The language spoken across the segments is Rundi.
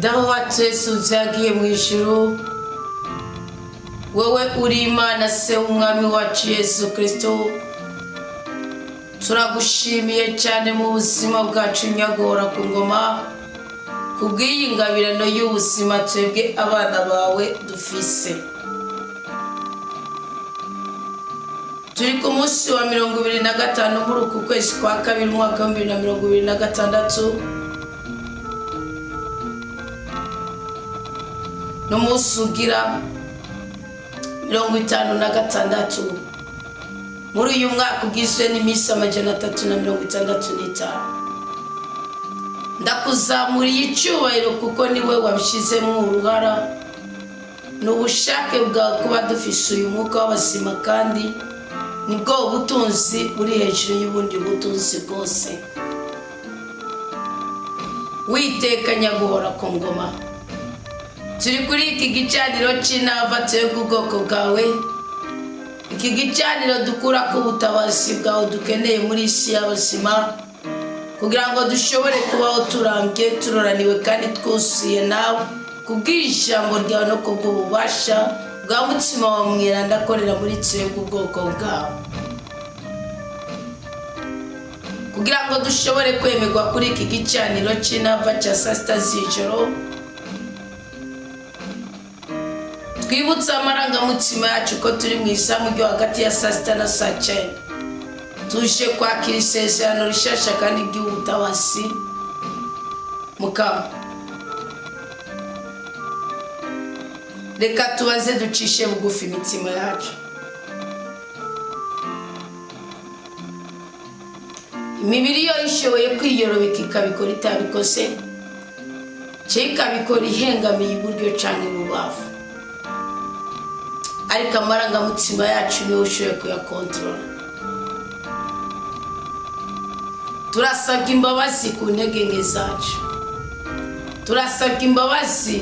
Dawe wa twese uzagiye mu ijuru, wowe uri Imana Se w'Umwami wacu Yesu Kristo, turagushimiye cyane mu buzima bwacu, nyagora ku ngoma, kubw'iyi ngabirano y'ubuzima twebwe abana bawe dufise. Turi ku munsi wa 25 muri uku kwezi kwa kabiri, umwaka wa 2026, n'umunsi ugira 56 muri uyu mwaka ugizwe n'iminsi 365. Ndakuzamuriye icyubahiro kuko niwe wabishyizemo uruhara. Ni ubushake bwawe kuba dufise uyu mwuka w'abazima, kandi nibwo butunzi buri hejuru y'ubundi butunzi bwose. Witeka nyaguhora ku ngoma, turi kuri iki gicaniro cy'inava, twebwe ubwoko bwawe, iki gicaniro dukura ko ubutabazi bwawe dukeneye muri isi y'abazima, kugira ngo dushobore kubaho turambye, turoraniwe kandi twuzuye nawe, kubw'ijambo ryawe no kubw'ububasha bwa Mutima wa Mweranda akorera muri twebwe ubwoko bwawe, kugira ngo dushobore kwemerwa kuri iki gicaniro cy'inava cya saa sita z'ijoro. Twibutse amarangamutima yacu ko turi mu izamu ryo hagati ya saa sita na saa cyenda, tuje kwakira isezerano rishasha kandi ry'ubutabazi. Mukama, reka tubaze ducishe bugufi imitima yacu. Imibiri yo ishoboye kwiyorobeka ikabikora itabikoze, cyangwa ikabikora ihengamiye iburyo cyangwa ibubafu, ariko amarangamutima yacu niwe ushoboye kuyakontorora. Turasabwa imbabazi ku ntege nke zacu, turasabwa imbabazi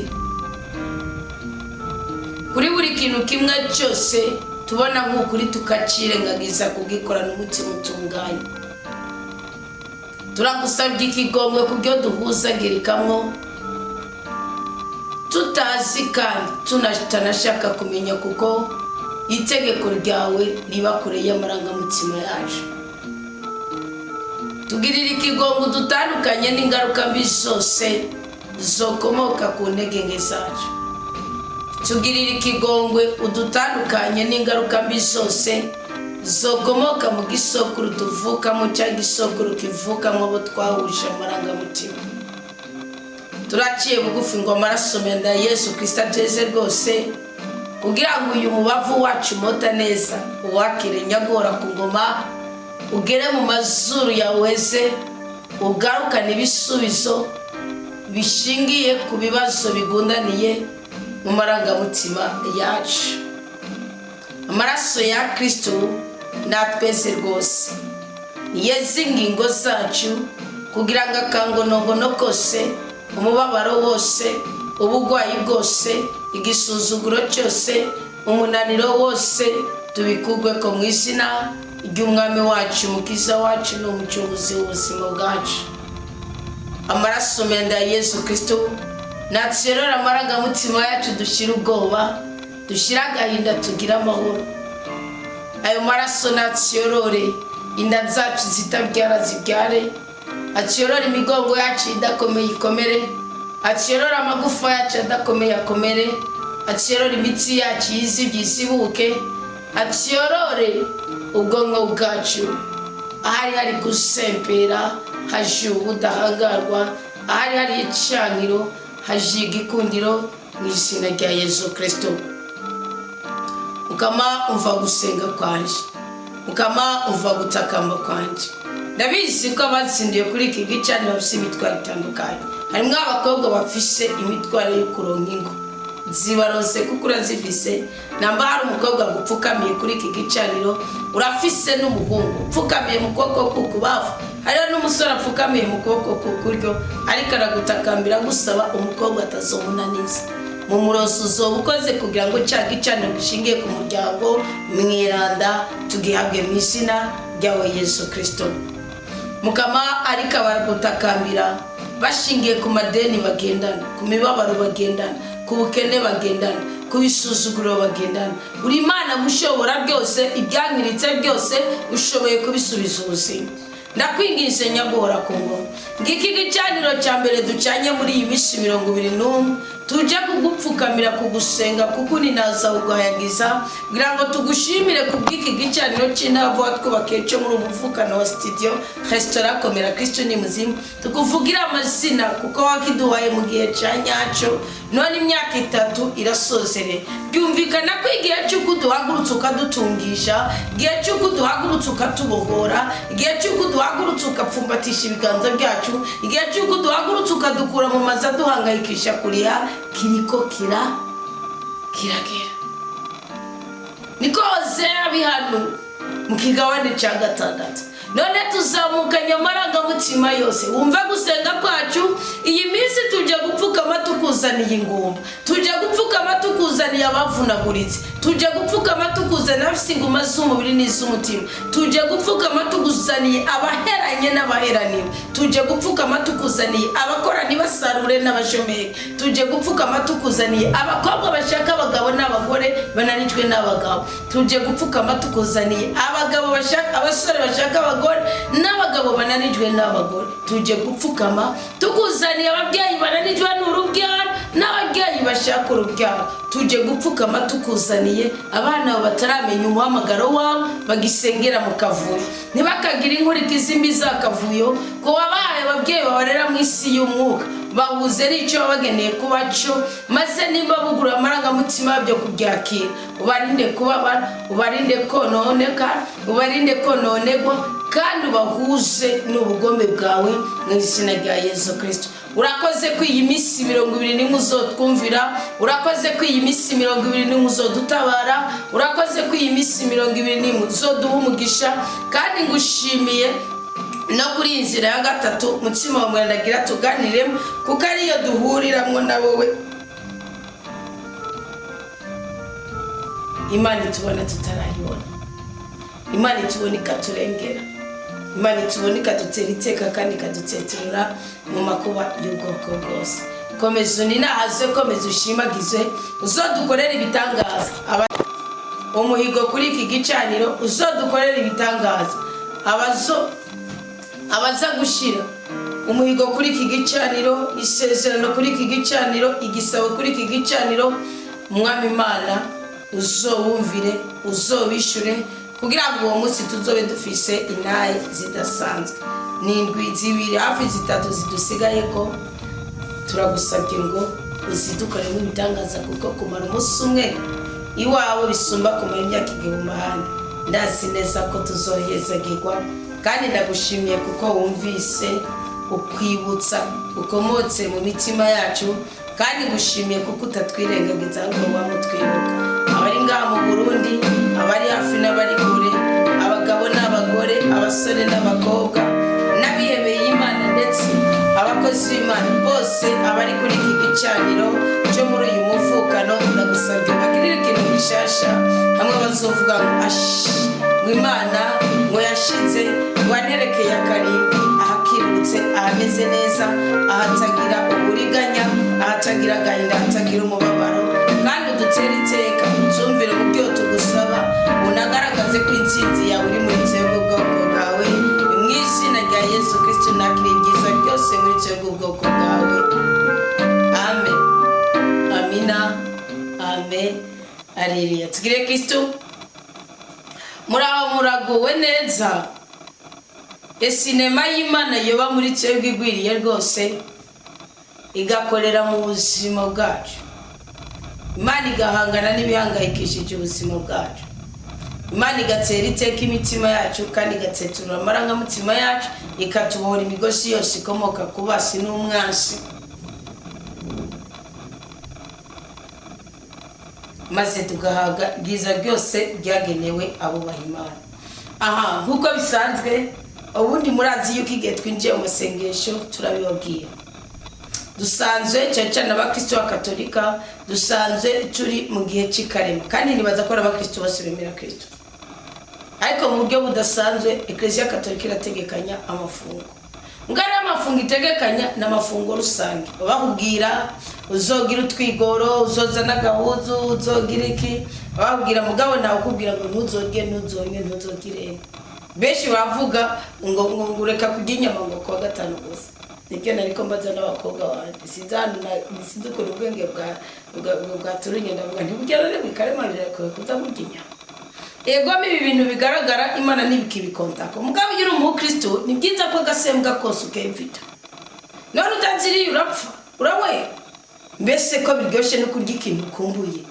kuri buri kintu kimwe cyose tubona nk'ukuri tukacirengagiza kugikorana umutima utunganye. Turagusabye ikigongwe ku byo duhuzagirikamwo tutazi kandi tutanashaka kumenya, kuko itegeko ryawe riba kure y'amarangamutima yacu. Tugirira ikigongo, dutandukanye n'ingaruka mbi zose zokomoka ku ntege nke zacu. Tugirira ikigongwe, udutandukanye n'ingaruka mbi zose zokomoka mu gisokuru tuvukamo cyangwa igisokuru kivukamo abo twahuje amarangamutima. Turaciye bugufi ngo amaraso menda ya Yesu Kirisita ateze rwose, kugira ngo uyu mubavu wacu umota neza uwakire, nyagora ku ngoma, ugere mu mazuru yawe weze, ugarukane ibisubizo bishingiye ku bibazo bigundaniye mu marangamutima yacu. Amaraso ya Kristo natweze rwose, niyeze ingingo zacu, kugira ngo akangonongono kose, umubabaro wose, ubugwayi bwose, igisuzuguro cyose, umunaniro wose tubikugwe ko mu izina ry'Umwami wacu, Umukiza wacu n'Umucunguzi w'ubuzima bwacu. Amaraso menda ya Yesu Kristo natwerora amarangamutima yacu, dushyire ubwoba, dushyire agahinda, tugire amahoro. Ayo maraso natyorore inda zacu zitabyara zibyare, atyorore imigongo yacu idakomeye ikomere, atyorore amagufa yacu adakomeye akomere, atyorore imitsi yacu yizibye isibuke, atyorore ubwonko bwacu ahari hari gusempera haje ubudahangarwa, ahari hari icaniro haje igikundiro, mu izina rya Yesu Kristo. Mukama, umva gusenga kwanje. Mukama, umva gutakamba kwanje. Ndabizi ko abatsindiye kuri iki gicaniro bafise imitwaro itandukanye. Harimwo abakobwa bafise imitwaro yo kuronka ingo, zibarose kuko urazifise. Namba hari umukobwa gupfukamiye kuri iki gicaniro, urafise n'umuhungu upfukamiye mu kuboko k'ukubafu, hariho n'umusore apfukamiye mu kuboko k'ukuryo, ariko aragutakambira gusaba umukobwa atazomunaniza. Mu muroso uzoba ukoze kugira ngo cya gicaniro gishingiye ku muryango mweranda tugihabwe mu izina ryawe Yesu Kristo. Mukama, ariko baragutakambira. Bashingiye ku madeni bagendana, ku mibabaro bagendana, ku bukene bagendana, ku bisuzuguro bagendana, uri Imana mushobora byose. Ibyangiritse byose ushoboye kubisubiza ubuzima. Ndakwinginze nyaguhora ku ngoma, ngiki gicaniro cya mbere ducanye muri iyi minsi 21, tuje kugupfukamira, kugusenga, kuko uninaza, ugahayagiza, kugira ngo tugushimire ku bw'iki gicaniro cy'intavu watwubakiye cyo muri umuvukano wa studio resitora Komera Kristo ni Muzima. Tukuvugire amazina kuko wakiduhaye mu gihe cya nyacyo, none imyaka 3 irasozere. Byumvikana ko igihe cy'uko uduhagurutse ukadutungisha, igihe cy'uko uduhagurutse ukatubohora, igihe cy'uko uduhagurutse ugapfumbatisha ibiganza byacu, igihe cy'uko uduhagurutse ukadukura mu mazu aduhangayikisha kuriha, kiriko kiragera. Niko Hozeya bihanu mu kigabane cya gatandatu. None tuzamukanye amarangamutima yose, wumve gusenga kwacu. Iyi minsi tujya gupfukama tukuzaniye ingumba, tujya gupfukama tukuzaniye abavunaguritse, tujya gupfukama tukuzaniye abafite inguma z'umubiri n'iz'umutima, tujya gupfukama tukuzaniye abaheranye n'abaheraniwe, tujya gupfukama tukuzaniye abakora ntibasarure n'abashomeri, tujya gupfukama tukuzaniye abakobwa bashaka abagabo n'abagore bananijwe n'abagabo, tujya gupfukama tukuzaniye abagabo bashaka abasore bashaka abagore n'abagabo bananijwe n'abagore, tujye gupfukama tukuzaniye ababyeyi bananijwe n'urubyaro n'ababyeyi bashaka urubyaro, tujye gupfukama tukuzaniye abana bataramenya umuhamagaro wabo, bagisengera mu kavuyo, ntibakagire inkurikizi mbi z'akavuyo, ko wabahaye ababyeyi babarera mu isi y'umwuka, bahuze n'icyo babageneye kuba cyo, maze nimba bugura amarangamutima byo kubyakira, ubarinde kubabara, ubarinde kononeka, ubarinde kononegwa, kandi ubahuze n'ubugombe bwawe mu izina rya Yesu Kirisito. Urakoze ko iyi minsi 21 uzotwumvira. Urakoze ko iyi minsi 21 uzodutabara. Urakoze ko iyi minsi 21 uzoduha umugisha. Kandi ngushimiye no kuri iyi nzira ya gatatu, mutima wa mwendagira tuganiremo, kuko ariyo duhuriramo na wowe. Imana itubona tutarayibona, Imana itubona ikaturengera, Imana itubona ikadutera iteka kandi ikaduteturura mu makuba y'ubwoko bwose. Komeza uninahaze, komeza ushimagize, uzodukorere ibitangaza. Umuhigo kuri iki gicaniro, uzodukorere ibitangaza. Abaza gushira umuhigo kuri iki gicaniro, isezerano kuri iki gicaniro, igisabo kuri iki gicaniro, Umwami Imana uzowumvire, uzobishure, kugira ngo uwo munsi tuzobe dufise intahe zidasanzwe. Ni indwi 2 hafi 3 zidusigaye, ko turagusabye ngo uzidukoremo ibitangaza, kuko kumara umunsi umwe iwawe bisumba kumara imyaka 1000 ahandi. Ndazi neza ko tuzohezagirwa, kandi ndagushimiye kuko wumvise ukwibutsa ukomotse mu mitima yacu, kandi ngushimiye kuko utatwirengagiza, ahubwo wamutwibuka. Abari ngaha mu Burundi, abari hafi n'abari kure, abagabo n'abagore, abasore n'abakobwa, n'abihebeye Imana, ndetse abakozi b'Imana bose, abari kuri iki gicaniro cyo muri uyu muvukano, ndagusabye bagirire ikintu gishasha hamwe bazovuga ngo ashi, ngo Imana ngo yashize, ngo anterekeye akarimbi ahakirutse, ahameze neza, ahatagira uburiganya, ahatagira agahinda, ahatagira umubabaro. Kandi udutere iteka, utumvire mu byo tugusaba, unagaragaze ko intsinzi yawe uri muri twebwe ubwoko bwawe. Mu izina rya Yesu Kristo nakira ibyiza byose muri twebwe ubwoko bwawe. Amen, amina, amen, areruya. Tugire Kristo. Muraho, muraguwe neza. Esinema y'Imana yoba muri twebwe igwiriye rwose, igakorera mu buzima bwacu. Imana igahangana n'ibihangayikishije ubuzima bwacu. Imana igatera iteka imitima yacu, kandi igateturura amarangamutima yacu, ikatubohora imigozi yose ikomoka ku basi n'umwansi, maze tugahabwa ibyiza byose byagenewe abubaha Imana. Aha nk'uko bisanzwe, ubundi murazi yuko igihe twinjiye mu masengesho turabibabwira. Dusanzwe cyane cyane abakristo b'Akatolika dusanzwe turi mu gihe cy'ikarema, kandi nibaza ko ari abakristo bose bemera Kristo, ariko mu buryo budasanzwe Eklesiya Katolika irategekanya amafungo. Mbwa rero amafungo itegekanya ni amafungo rusange, bakubwira uzogira utwigoro, uzoza n'agahuzu, uzogira iki, bakubwira. Mugabo nawe ukubwira ngo ntuzorye, ntuzonywe, ntuzogire. Benshi bavuga ngo ureka kurya inyama ngo kuwa gatanu gusa. Nibyo nariko mbaza n'abakobwa banje, sinzi ahantu sinzi ukuntu ubwenge bwaturunye. Ndavuga nti burya rero bikarema birakoye kuza burya inyama. Ego, ibi bintu bigaragara Imana ntibikibikontako. Mugabo iyo uri umukristo, ni byiza ko agasembwa kose ukemvita. None utaziriye urapfa, urawera. Mbese ko biryoshye no kurya ikintu ukumbuye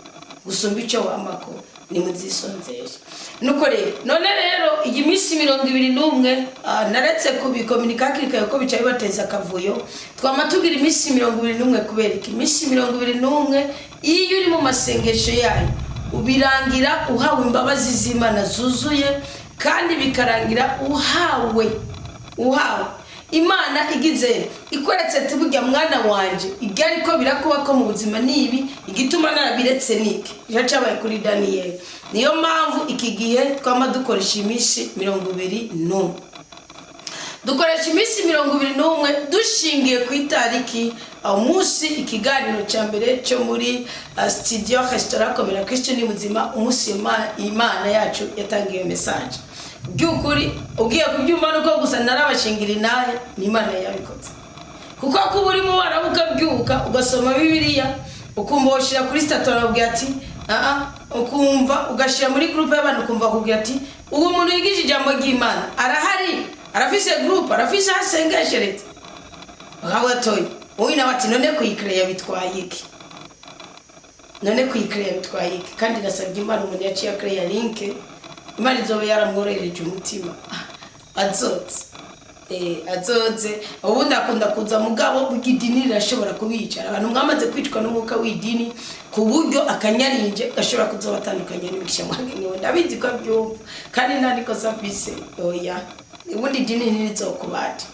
gusumba icyo wamako? Nimuzisonzeshe. Nuko rero, none rero iyi minsi 21, naretse kubikominika hakiri kare ko bicaye bateza akavuyo. Twama tugira iminsi 21. Kubera iki iminsi 21? Iyo uri mu masengesho yayo, ubirangira uhawe imbabazi z'Imana zuzuye, kandi bikarangira uhawe Imana igize ikweretse ati: "Burya mwana wanje, ibyo ariko birakuba ko mu buzima ni ibi, igituma narabiretse niki." Nicyo cyabaye kuri Daniyeli. Niyo mpamvu iki gihe twama dukoresha iminsi 21. Dukoresha iminsi 21 dushingiye ku itariki umunsi ikiganiro cya mbere cyo muri studio restaurant Komera Kristo ni muzima, umunsi Imana yacu yatangiye iyo message. By'ukuri ugiye kubyumva nuko gusa narabashingira inahe, ni Imana yabikoze, kuko kuba urimo warabuka ukabyuka ugasoma Bibiliya, ukumva washyira kuri statut, arababwira ati aa, ukumva ugashyira muri groupe y'abantu, ukumva bakubwira ati: "Ubu umuntu yigisha ijambo ry'Imana arahari, arafise groupe, arafise aho asengeshereza." Bakaba uyu nawe ati: "None kuyikereya bitwaye iki? None kuyikereya bitwaye iki?" Kandi nasabye Imana, umuntu yaciye akereya link, Imana izoba yaramworohereje umutima, azotse. Azoze. Ubundi akunda kuza, mugabo burya idini rirashobora kubicara. Abantu mwamaze kwicwa n'umwuka w'idini ku buryo akanyarinje gashobora kuzobatandukanya n'imigisha mwagenewe. Ndabizi ko abyumva, kandi nta nikosa mfise. Oya, ubundi idini ntirizokubata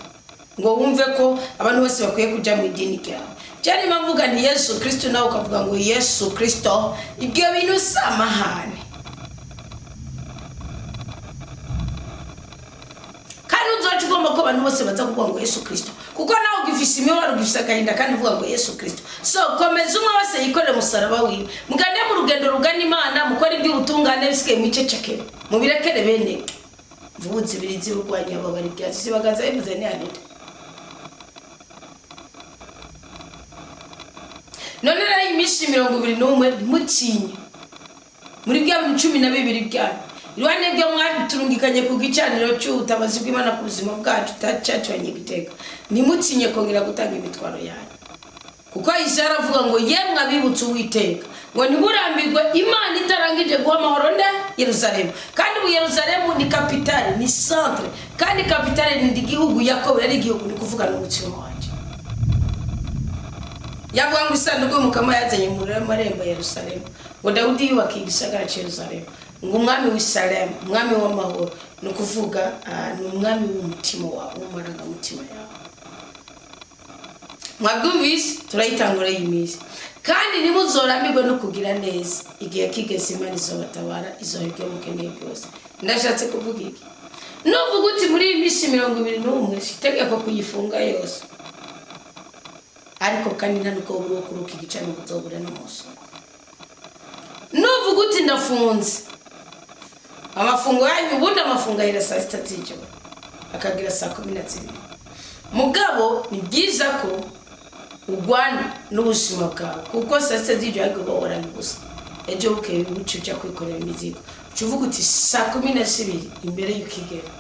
ngo wumve ko abantu bose bakwiye kuja mu idini ryawe. Byari mvuga nti Yesu Kristo, nawe ukavuga ngo Yesu Kristo. Ibyo bintu si amahane. Kandi uzoca ugomba ko abantu bose baza kuvuga ngo Yesu Kristo, kuko nawe ugifise imibabaro, ugifise agahinda, kandi uvuga ngo Yesu Kristo. So komeza, umwe wese yikorere umusaraba wiwe, mugane mu rugendo rugana Imana, mukore iby'ubutungane, bisigaye mwicecekere, mubirekere bene mvubu zibiri z'urwanya abo bari byatsi zibagaza bivuze ni Anita. None rero iyi minsi 21, ntimutinye. Muri bya bintu 12 byanyu, iruhande byo mwaturungikanye ku gicaniro cy'ubutabazi bw'Imana ku buzima bwacu cyaturanye igiteka, ntimutinye kongera gutanga imitwaro yanyu, kuko Isaya aravuga ngo: "Yemwe abibutse Uwiteka, ngo ntimurambirwe Imana itarangije guha amahoro nde? Yerusalemu." Kandi ubu Yerusalemu ni capitale, ni centre, kandi capitale ni igihugu. Yakobo yari igihugu, ni kuvuga n'umutima wanjye. Yavuga ngo isanduku y'Umukama yazanye mu marembo ya Yerusalemu, ngo Dawudi yubakiye igisagara cya Yerusalemu, ngo umwami w'Isalemu, umwami w'amahoro, ni ukuvuga ni umwami w'umutima wawe, w'amarangamutima yawe. Mwabyumvise? Turayitangura iyi minsi, kandi ntimuzorambirwe no kugira neza. Igihe kigeze, Imana izobatabara, izoha ibyo mukeneye byose. Ndashatse kuvuga iki? Nuvuga uti muri iyi minsi 21, si itegeko kuyifunga yose, ariko kandi nta nuko buri wo kuruka igicaniro uzobura n'umunsi. Nuvuga uti ndafunze amafungo yanyu, ubundi amafungo ahera saa 6 z'ijoro akagira saa 12. Mugabo ni byiza ko urwana n'ubuzima bwawe, kuko saa 6 z'ijoro ariko uba waranye ubusa. Ejo bukeye buca uja kwikorera imizigo, uca uvuga uti saa 12 imbere y'uko igera,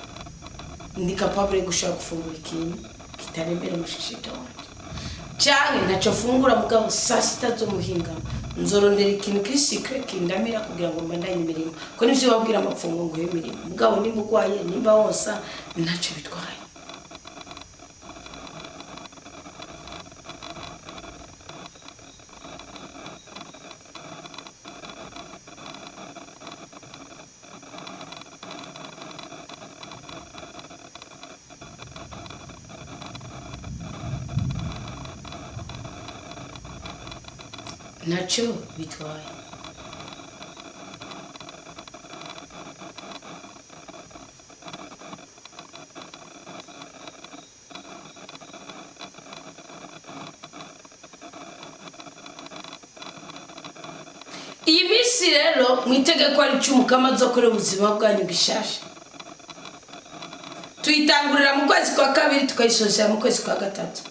ndi capable yo gushobora gufungura ikintu kitaremera umushishito wanje, canke ntaco fungura, mugabo saa 6 z'umuhingamo nzorondera ikintu kiri sucré kindamira kugira ngo mbandanye imirimo. Ko nivyo babwira amapfungo ngo imirimo. Mugabo nimba urwaye, nimba wonsa, ntacyo bitwaye. Ntacyo bitwaye. Iyi minsi rero mwitege ko ari ic'Umukama azokorera ubuzima bwanyu gishasha. Tuyitangurira mu kwezi kwa kabiri, tukayisozera mu kwezi kwa gatatu.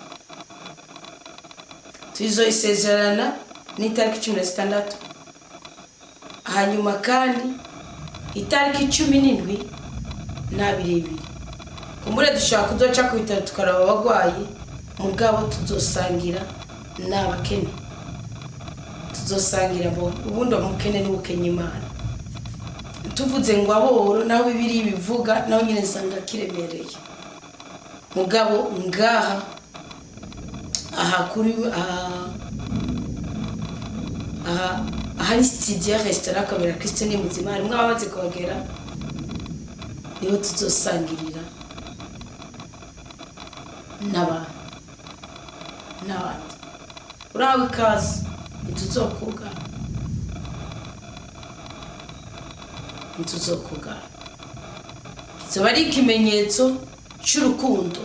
Tuzoyisezerana n'itariki 16, hanyuma kandi itariki 17 na birebire kumbure dushobora kuzoca ku bitaro tukaraba abagwayi, mugabo tuzosangira n'abakene, tuzosangira bo. Ubundi umukene ni ukenya Imana. Tuvuze ngo aboro, naho Bibiri bivuga, naho nyine nsanga kiremereye, mugabo ngaha aha kuri aha aha ahari studio, restaurant Kamera Kristo ni muzima, harimwo abamaze kuhagera, niho tuzosangirira n'abantu n'abandi. Urahawe ikaze, ntituzokugara, ntituzokugara. Kizoba ari ikimenyetso cy'urukundo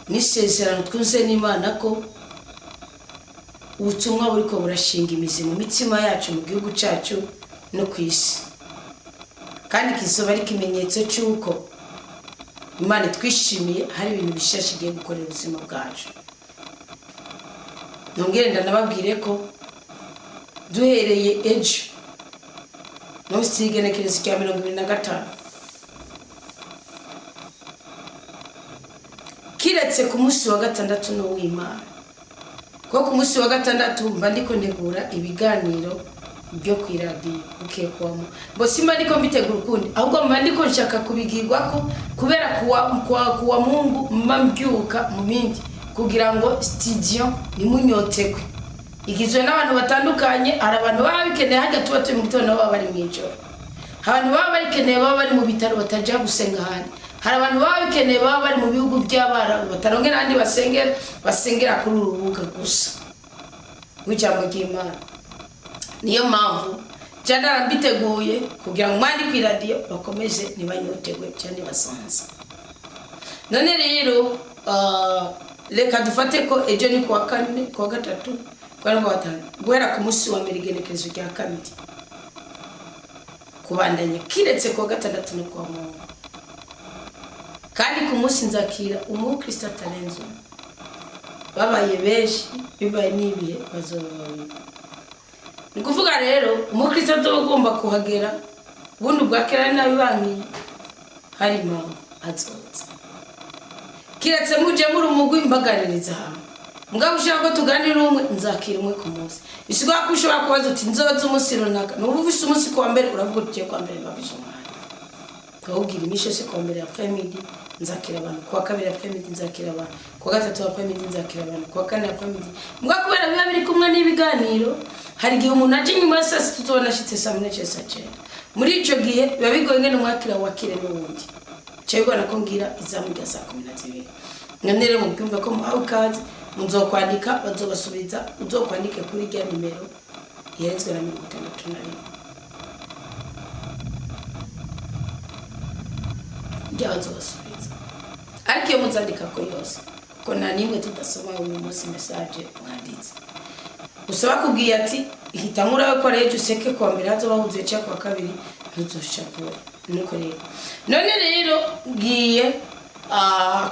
n'isezerano twunze n'Imana ko ubutumwa buriko burashinga imizi mu mitima yacu, mu gihugu cyacu no ku isi. Kandi kizoba ari ikimenyetso cy'uko Imana itwishimiye, hari ibintu bishasha igiye gukorera ubuzima bwacu. Nongere ndanababwire ko duhereye ejo, munsi y'igenekerezo rya 25, kiretse ku munsi wa gatandatu n'uw'Imana, kuko ku munsi wa gatandatu mba ndiko ntegura ibiganiro byo ku iradiyo bukiye kuwamo bo, simba ndiko mbitegura ukundi, ahubwo mba ndiko nshaka kubigirwako, kubera kuwa Mungu mba mbyuka mu bindi kugira ngo studio ntimunyotegwe. Igizwe n'abantu batandukanye. Hari abantu baba bikeneye hajya tuba turi mu gitondo, nabo baba bari mu ijoro. Hari abantu baba babikeneye baba bari mu bitaro, batajya gusenga ahandi. Hari abantu baba bikeneye baba bari mu bihugu by'Abarabu, batarongera ahandi basengera, basengera kuri uru rubuga gusa rw'ijambo ry'Imana. Niyo mpamvu jya mbiteguye kugira ngo mwandi ku iradiyo bakomeze ntibanyotegwe cyangwa ntibasanze. None rero reka dufate ko ejo ni kuwa kane, kuwa gatatu, kuwa kane, kuwa gatanu, guhera ku munsi wa mbere igenekerezo rya 2 kubandanya, kiretse kuwa gatandatu no kuwa Mungu. Kandi ku munsi nzakira umukristo atarenze umwe. Babaye benshi, bibaye n'ibihe, bazoba babiri. Ni ukuvuga rero umukristo atoba agomba kuhagera. Ubundi ubwa kera nabibankiye, hari impamvu azoza, kiretse muje muri umugwi mbaganiriza hamwe. Mugabo ushaka ko tuganira umwe, nzakira umwe ku munsi. Bisigura ko ushobora kubaza uti nzoza umunsi runaka. Nuba ufise umunsi kuwa mbere, uravuga uti ugiye kuwa mbere, mbafise umwanya, ukawubwira iminsi yose. Kuwa mbere après-midi nzakira abantu, kuwa kabiri après-midi nzakira abantu, kuwa gatatu après-midi nzakira abantu, kuwa kane après-midi. Mbwa kubera biba biri kumwe n'ibiganiro, hari igihe umuntu aje inyuma ya saa 6, tubona ashitse saa 8 cyangwa saa 9. Muri ico gihe biba bigoye ngene umwakira, wakire n'uwundi cyo bigora ko ngira izamu rya saa 12. None rero mubyumve ko muhawe ikaze. Muzokwandika bazobasubiza. Uzokwandike kuri rya nimero iherezwe na 61 rya bazobasubiza. Ariko iyo muzandika ko yose, kuko nta n'imwe tudasoma uyu munsi message mwanditse. Gusa bakubwiye ati hitamo urabe ko ejo useke kuwa mbere hazoba huzuye cyangwa kuwa kabiri, ntuzoshavure. Nuko rero none rero ngiye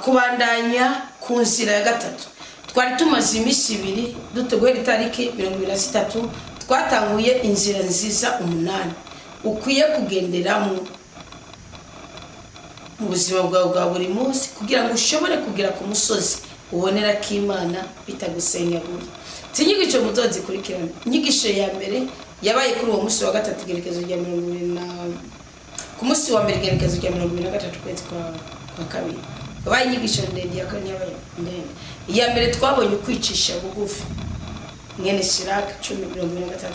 kubandanya ku nzira ya gatatu. Twari tumaze iminsi 2 duteguye itariki 23, twatanguye inzira nziza 8 ukwiye kugenderamo mu buzima bwawe bwa buri munsi kugira ngo ushobore kugera ku musozi ubonera ko Imana bitagusenyaguye. Si inyigisho muzozikurikirana. Inyigisho ya mbere yabaye kuri uwo munsi wa gatatu, igerekezo rya 20 na ku munsi wa mbere, igerekezo rya 23 ukwezi kwa kabiri. Yabaye inyigisho ndende. Iya kane yabaye ndende. Iya mbere twabonye ukwicisha bugufi, mwene Siraka 10 26 31.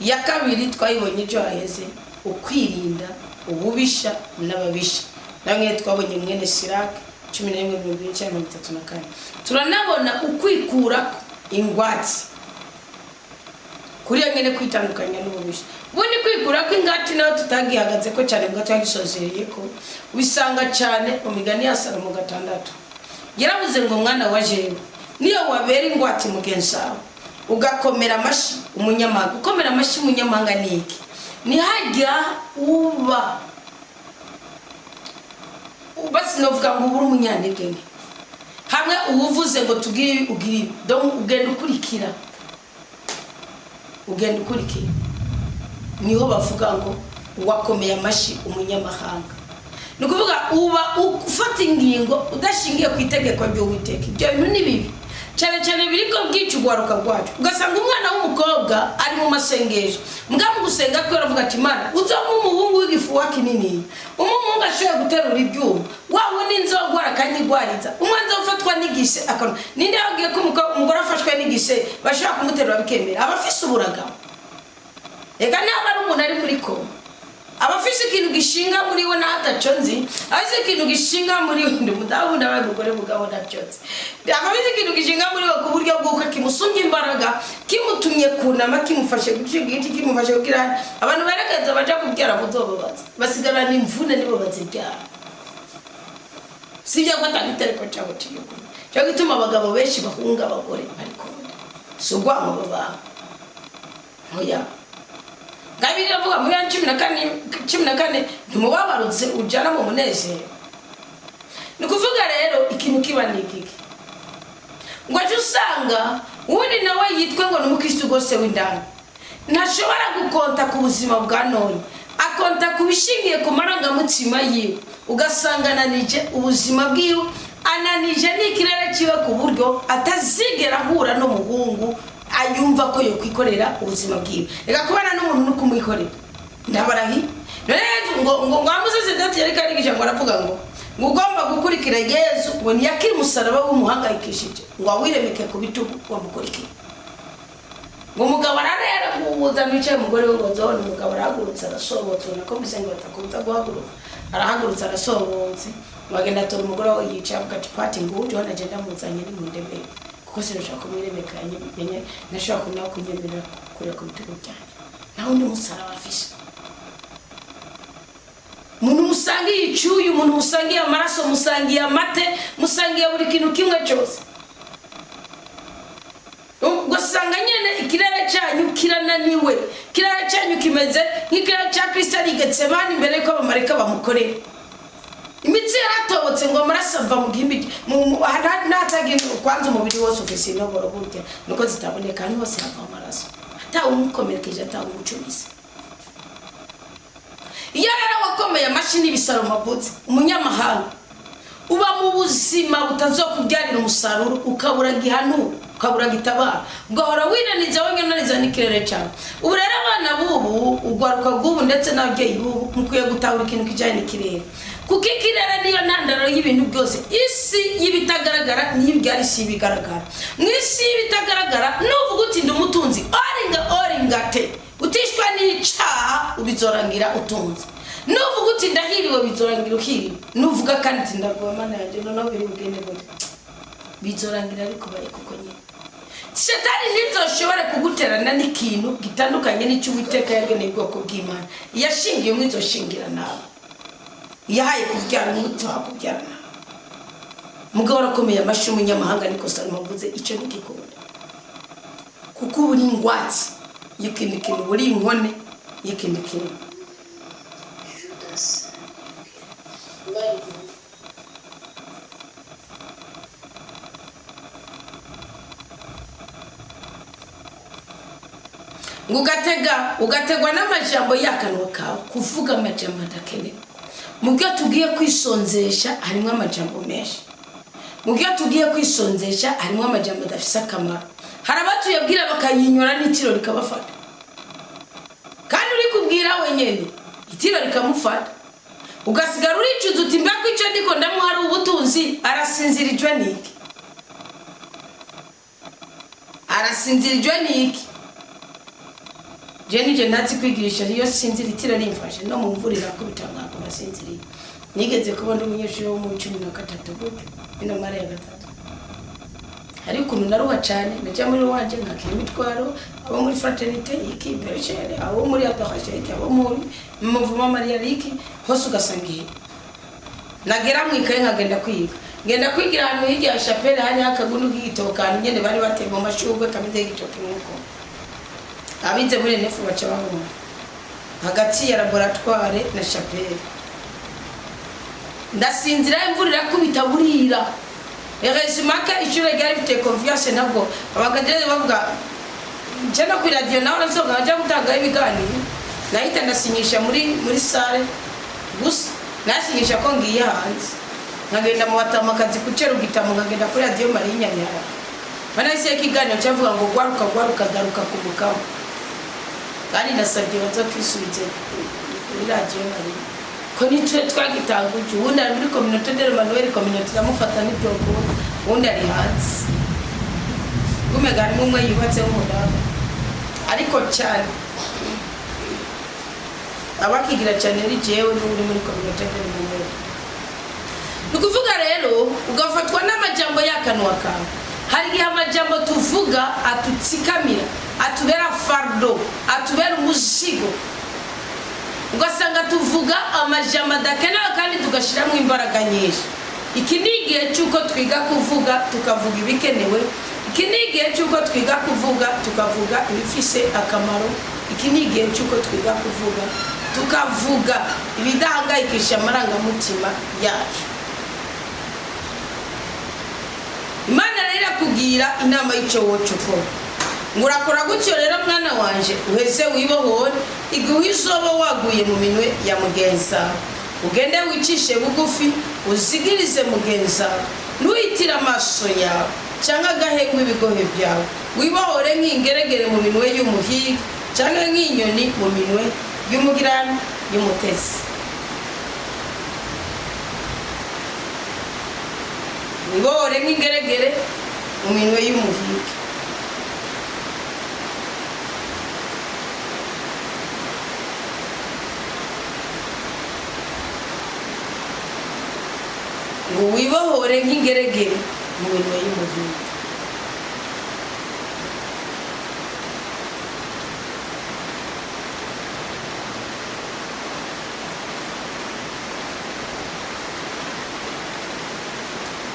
Iya kabiri twayibonye ejo haheze, ukwirinda ububisha n'ababisha, namwe twabonye mwene Siraka 11 29 34. Turanabona ukwikurako ingwate, kuriya nyene kwitandukanya n'ububisha. Ubundi kwikurako ingati nayo tutagihagaze ko cyane, mbwa twagisozereye ko wisanga cyane mu migani ya Salomo 6. Yaravuze ngo mwana wa jewe, niyo wabera ingwate mugenzi wawe. Ugakomera amashi umunyamahanga. Gukomera amashi umunyamahanga ni iki? Ni hajya uba sinovuga ngo ubure umunyantege nke, hamwe uwuvuze ngo tugire ibi, ugire ibi. Donc ugenda ukurikira, ugenda ukurikira. Niho bavuga ngo wakomeye amashi umunyamahanga. Ni ukuvuga uba ufata ingingo udashingiye ku itegeko ry'Uwiteka. Ibyo bintu ni bibi cyane cyane, biriko bwica urwaruka rwacu. Ugasanga umwana w'umukobwa ari mu masengesho, mbwa mu gusenga kwe aravuga ati: "Mana, uzamo umuhungu w'igifuwa kinini, umuhungu ashoboye guterura ibyuma, wa wundi nzogwara akanyigwariza, umwe nzofatwa n'igise akanu." Ninde yabwiye ko umugore afashwe n'igise bashobora kumuterura bikemera? Aba afise uburagabo. Reka naba ari umuntu ari muri koma, aba afise ikintu gishinga muri we n'ataco nzi, afise ikintu gishinga muri we. Ndi umudamu, ndabaye umugore, mugabo ntacyo nzi. Aba afise ikintu gishinga muri we ku buryo bw'uko kimusumbya imbaraga, kimutumye kunama, kimufashe guca igiti, kimufashe kugira. Abantu berekeza baja kubyara muzobabaza, basigarana imvune, nibo bazibyara. Sibyo ko atanga itereko cyabo kiyukuri cyo gituma abagabo benshi bahunga abagore bari kumwe. Si urwango babaha, oya. Kabiri iravuga muri ya 14, 14: "Ntimubabarutse ujana mu munezero." Ni ukuvuga rero ikintu kiba ni igiki? Ngo aje usanga uwundi nawe yitwe ngo ni umukristo rwose w'indani, ntashobora gukonta ku buzima bwa none, akonta ku bishingiye ku marangamutima yiwe. Ugasanga ananije ubuzima bwiwe, ananije n'ikirere cyiwe, ku buryo atazigera ahura n'umuhungu ayumva ko yokwikorera ubuzima bwiwe. Reka kubana n'umuntu no kumwikorera, ndabarahi. None Yezu ngo amusasedoti yariko arigisha, ngo aravuga ngo ugomba gukurikira Yezu ngo ntiyakire umusaraba w'umuhangayikishije, ngo awiremeke ku bitugu, wamukurikira. Ngo umugabo ararera guhuza wicaye umugore we, ngo nzobone umugabo arahagurutse, arasobotse, ubona ko mbese ngo batakunze guhaguruka. Arahagurutse, arasobotse, ngo agenda atora umugore we yicaye, avuga ati: "Pati nguyu hano agenda amuzanye ni mundemere, kuko sinashobora kumwiremeka, ntashobora nawe kunyemerera kureba ku bitugu byanjye." Nawe undi musaraba afise, umuntu musangiye icyuya, umuntu musangiye amaraso, musangiye amate, musangiye buri kintu kimwe cyose, ugasanga nyine ikirere cyanyu kirananiwe. Ikirere cyanyu kimeze nk'ikirere cya Kristo ari Getsemani, imbere y'uko abamarayika bamukorera. Imitsi yaratobotse, ngo amaraso ava mu gihimbi n'atagira kwanza. Umubiri wose ufise intoboro, burya nuko zitaboneka, ahantu hose hava amaraso, atawe umukomerekeje, atawe umucumise. Iyo rero wakomeye amashyi n'ibisaro mavutse umunyamahanga, uba mu buzima butazokubyarira umusaruro, ukabura gihanura, ukabura gitabara, ugahora winaniza wenyine, unaniza n'ikirere cyawe. Ubu rero abana b'ubu, urwaruka rw'ubu, ndetse n'ababyeyi b'ubu, mukwiye gutahura ikintu kijyanye n'ikirere, kuko ikirere niyo ntandaro y'ibintu byose. Isi y'ibitagaragara niyo ibyara isi y'ibigaragara. Mu isi y'ibitagaragara, nuvuga uti: "Ndi umutunzi", oringa oringa te utishwa n'icaha, ubizorangira utunze. Nuvuga uti: "Ndahiriwe", bizorangira uhiriwe. Nuvuga kandi uti: "Ndagowe, Mana yanjye, noneho biri bugende gute?", bizorangira bikubaye, kuko nyine Shetani ntizoshobore kuguterana n'ikintu gitandukanye n'icyo Uwiteka yageneye ubwoko bw'Imana. Yashingiye umwe, izoshingira nawe. Yahaye kubyara umwe, kubyara nawe. Mugabo arakomeye amashyi umunyamahanga, niko Salomo avuze. Icyo ntigikunda, kuko uba uri ingwatsi y'ikindi kintu, uba uri inkone y'ikindi kintu. Judas. Imana iguhe. Ngo ugatega, ugategwa n'amajambo y'akanwa kawe, kuvuga amajambo adakenewe. Mu byo tugiye kwisonzesha harimo amajambo menshi. Mu byo tugiye kwisonzesha harimo amajambo adafise akamaro. Hari abatuyabwira bakayinyura n'itiro rikabafata, kandi uri kubwira wenyine itiro rikamufata, ugasigara uricuza uti: "Mbega icyo ndiko ndamuha ari ubutunzi?" Arasinzirijwe n'iki? Arasinzirijwe n'iki? Je nije ntazi kwigirisha. Iyo sinzira, itiro rimfashe, no mu mvura irakubita ntabwo nasinziriye. Nigeze kubona umunyeshuri wo mu 13 gutyo, ino mara ya gatatu, hari ukuntu naruha cyane, najya muri wanje nkakira imitwaro, abo muri fraternité iki bergere, abo muri adoration iki, abo muri muvuma Maria iki, hose ugasanga ihe. Nagera mu ikaye nkagenda kwiga. Ngenda kwigira ahantu hirya ya chapelle, hariho akagundu k'igitoki, ahantu nyene bari bateye mu mashurwe kameze nk'igitoki, nk'uko abize muri ENF baca babona, hagati ya laboratoire na chapelle. Ndasinzira, imvura irakubita, burira. Heureusement que ishure ryari rifite confiance, ntabwo abakadere bavuga nje no kuri radio nawe nasohoka nja gutangaho ibiganiro. Nahita ndasinyisha muri salle gusa, nasinyisha ko ngiye hanze, nkagenda mu batamakazi kucera ugitamo, nkagenda kuri Radio Mariya Nyamiyaga. Banahise ikiganiro cyavuga ngo gwaruka, gwaruka, garuka ku mugabo. Kandi ndasabye baza kwisubize kuri Radio Mariya, ko nitwe twagitanguje. Uwundi ari muri communauté de Emmanuel, communauté iramufata n'ibyokunda, uwundi ari hanze. Gumega harimo umwe yubatse w'umudamu, ariko cyane abakigira cyane ari jewe n'uri muri communauté de Emmanuel. Ni ukuvuga rero ugafatwa n'amajambo y'akanwa kawe. Hari igihe amajambo tuvuga atutsikamira, atubera fardeau, atubera umuzigo, ugasanga tuvuga amajambo adakenewe kandi tugashyiramo imbaraga nyinshi. Iki ni igihe cy'uko twiga kuvuga, tukavuga ibikenewe. Iki ni igihe cy'uko twiga kuvuga, tukavuga ibifise akamaro. Iki ni igihe cy'uko twiga kuvuga, tukavuga ibidahangayikisha amarangamutima yacu. Imana rero irakubwira inama y'icyo woca ukora, ngo urakora gutyo rero, mwana wanje, uheze wibohore igihe uzoba waguye mu minwe ya mugenzi wawe. Ugende wicishe bugufi, uzigirize mugenzi wawe, ntuhitire amaso yawe cyangwa agahengwa ibigohe byawe. Wibohore nk'ingeregere mu minwe y'umuhigi, cyangwa nk'inyoni mu minwe y'umugirani y'umutesi. Wibohore nk'ingeregere mu minwe y'umuhigi. Ngo wibohore nk'ingeregere mu minwe y'umuhigi.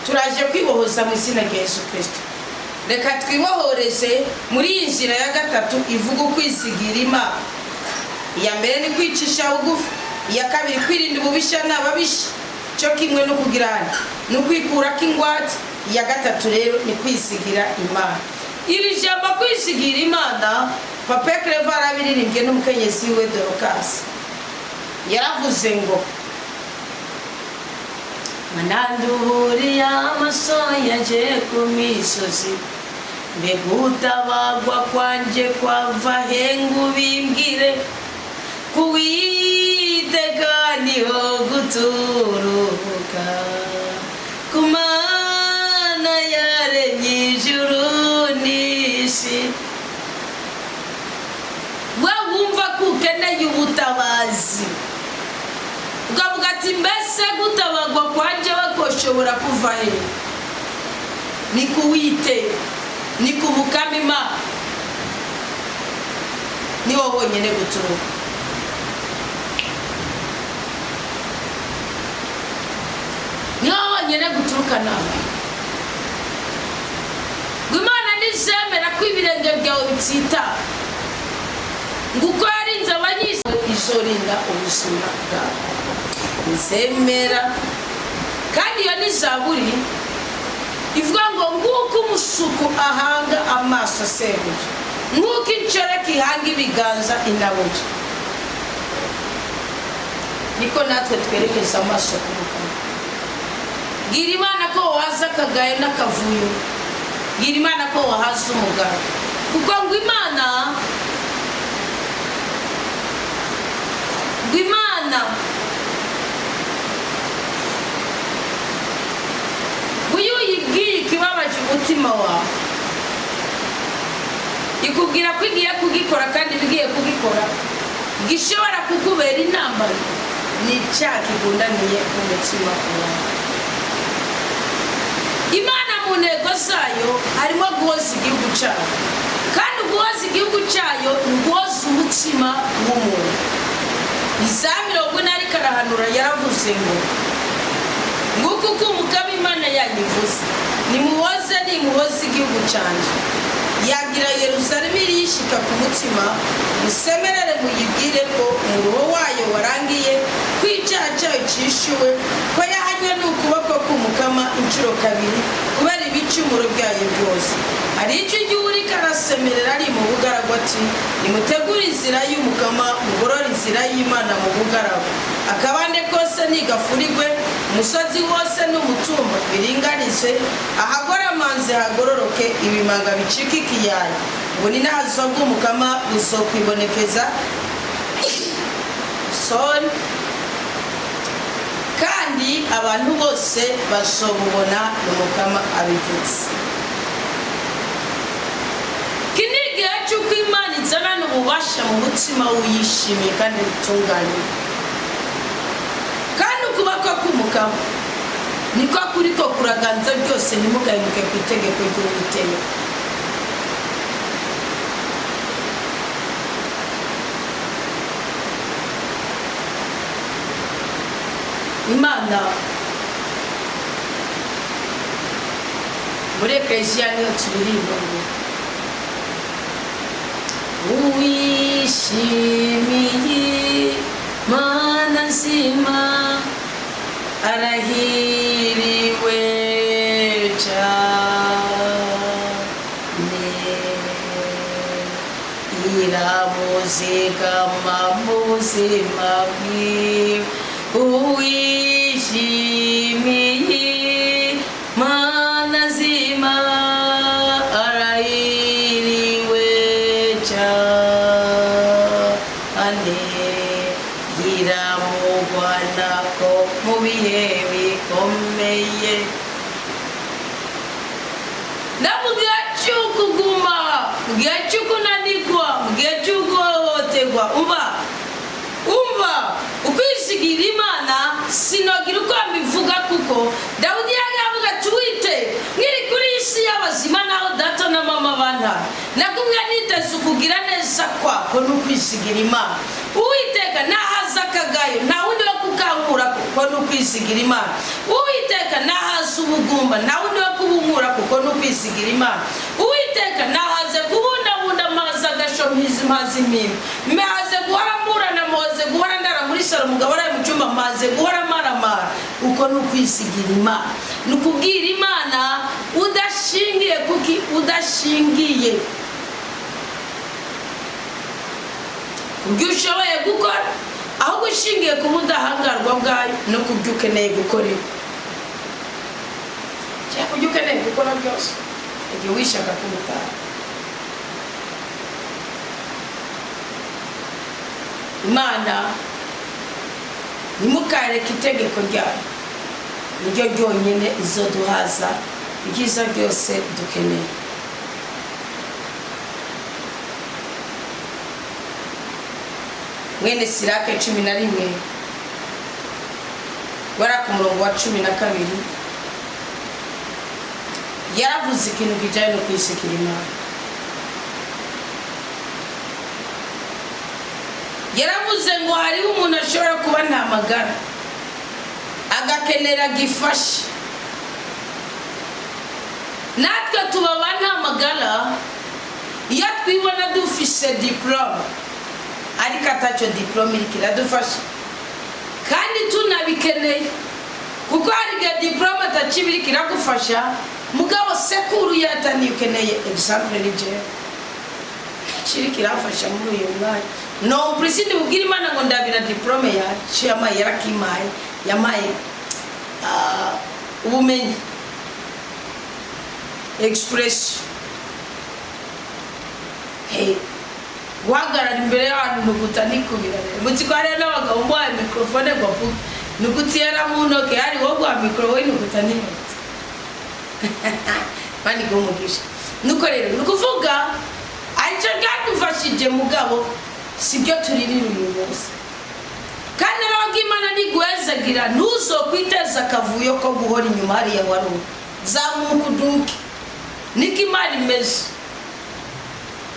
Turaje kwibohoza mu izina rya Yesu Kirisito. Reka twibohoreze muri iyi nzira ya gatatu ivuga ukwizigira Imana. Iya mbere ni kwicisha bugufi, iya kabiri kwirinda ububisha n'ababisha, cyo kimwe no kugirana ni ukwikurako ingwate, iya gatatu rero ni kwizigira Imana. Iri jambo kwizigira Imana, Papa Claver arabiririmbye n'umukenyezi we Dorokasi. Yaravuze ngo: "Mananduburiye amaso yaje ku misozi, mbega utabagwa kwanje kwava he? Ngubimbwire, kuwiteka niho guturuka, ku Mana yaremye ijuru n'isi." We wumva ko ukeneye ubutabazi, ukavuga ati: "Mbese gutabagwa kwanje bakoshobora kuva he?" Ni kuwite, ni ku Mukama Imana, niwo honyine guturuka. Niho honyine guturuka. Nawe ngo Imana ntizemera ko ibirenge byawe bitsitara, ngo uko yarinze abanyisi izorinda ubuzima bwawe, nzemera. Kandi iyo ni zaburi ivuga ngo: "Nguko umusuku ahanga amaso sebuja, nk'uko inshoreke ihanga ibiganza inabuja, niko natwe twerekeza amaso ku Mukama." Bwira Imana ko wahaza akagayo n'akavuyo, bwira Imana ko wahaza umugabo, kuko ngo Imana ngo iyo uyibwiye ikibabaje umutima wawe, ikubwira ko igiye kugikora, kandi ibigiye kugikora gishobora kukubera intambara ni icyaha kigundaniye umutima wawe. Imana mu ntego zayo harimo guhoza igihugu cyayo, kandi guhoza igihugu cyayo ni uguhoza umutima w'umuntu. Iza 40 ariko arahanura, yaravuze ngo Nguko uko Umukama Imana yanyu ivuze: nimuhoze, nimuhoze igihugu canje. Yagira Yerusalemu irishika ku mutima, musemerere muyibwire ko umuruho wayo warangiye, ko icyaha cyayo cishuwe, ko yahanywe n'ukuboko k'Umukama inshuro kabiri kubera ibicumuro byayo byose. Hari icyo igihe uriko arasemerera ari mu bugaragwa ati: nimutegure inzira y'Umukama, mugorore inzira y'Imana mu bugaragwa. Akabande kose ntigafurigwe, umusozi wose n'umutumba biringanize, ahagoramanze hagororoke, ibimanga bicike ikiyaya. Ubuninahazo bw'Umukama buzokwibonekeza, sorry, kandi abantu bose bazobubona. Ni Umukama abivuze. Iki ni igihe cy'uko Imana izanana ububasha mu mutima wuyishimiye kandi bitunganye, kandi ukuboko k'Umukama niko kuriko kuraganza byose. Ntimugahemuke ku itegeko ry'Uwiteka. Imana muri Ekereziya niyo turirimba ngo: uwishimiye Mana nzima arahiriwe cyane, iramuzigama mu buzima bwiwe. Uwishimiye Mana nzima arahiriwe cyane, iramugwanako mu bihe bikomeye. Na mu gihe cy'ukuguma, mu gihe cy'ukunanirwa, mu gihe cy'uguhohoterwa, umva, umva, ukwisigira Imana sinogira uko mbivuga, kuko Dawudi yari avuga ati: wite nkiri kuri iyi si y'abazima, naho data na mama bantara, nagumye niteze ukugira neza kwako. Ni ukwisigira Imana. Uwiteka nahaza akagayo, nta wundi wo kukankura, kuko ni ukwisigira Imana. Uwiteka nahaza ubugumba, nta wundi wo kubunkura, kuko ni ukwisigira Imana. Uwiteka nahaze kubundabunda amazi agashomiza impazi impimba, maze guhora mburana, moze guhora ndara muri salo, umugabo araye mu cyumba, maze guhora maramara. Uko ni ukwisigira Imana, ni ukubwira Imana udashingiye kuki, udashingiye ku byo ushoboye gukora, ahubwo ushingiye ku budahangarwa bwayo no ku byo ukeneye gukorerwa cyangwa ku byo ukeneye gukora byose igihe wishaka kumutaha. Imana, ntimukareke itegeko ryayo, niryo ryonyine izoduhaza ibyiza byose dukeneye. Mwene Sirake 11, guhera ku murongo wa 12, yaravuze ikintu kijyanye no kwisikira Imana. Yaravuze ngo hariho umuntu ashobora kuba nta magara, agakenera gifashe. Natwe tuba ba nta magara iyo twibona dufise diporome, ariko atacyo diporome iriko iradufasha kandi tunabikeneye, kuko hari igihe diporome atakiba iriko iragufasha, mugabo sekuru yataniye ukeneye. Exemple ni jewe, kiri kiramfasha muri uyu mwanya no purisindi bubwira Imana ngo ndabira diporome yacu yamaye, yarakimaye, yamaye ubumenyi, expression. Hey, guhagarara imbere y'abantu nuguta nikubira rero muzi ko hariho n'abagabo mbahaye mikrofone ngo avuge, nugutiyera mu ntoke, hari wo guha mikoro we nuguta nihute. Mani guha umugisha. Nuko rero ni ukuvuga aricyo ryadufashije, mugabo sibyo turirira uyu munsi. Kandi rero Imana niguhezagira, ntuzokwiteza akavuyo ko guhora inyuma hariya wari uri. Zamuka uduke, niko Imana imeze,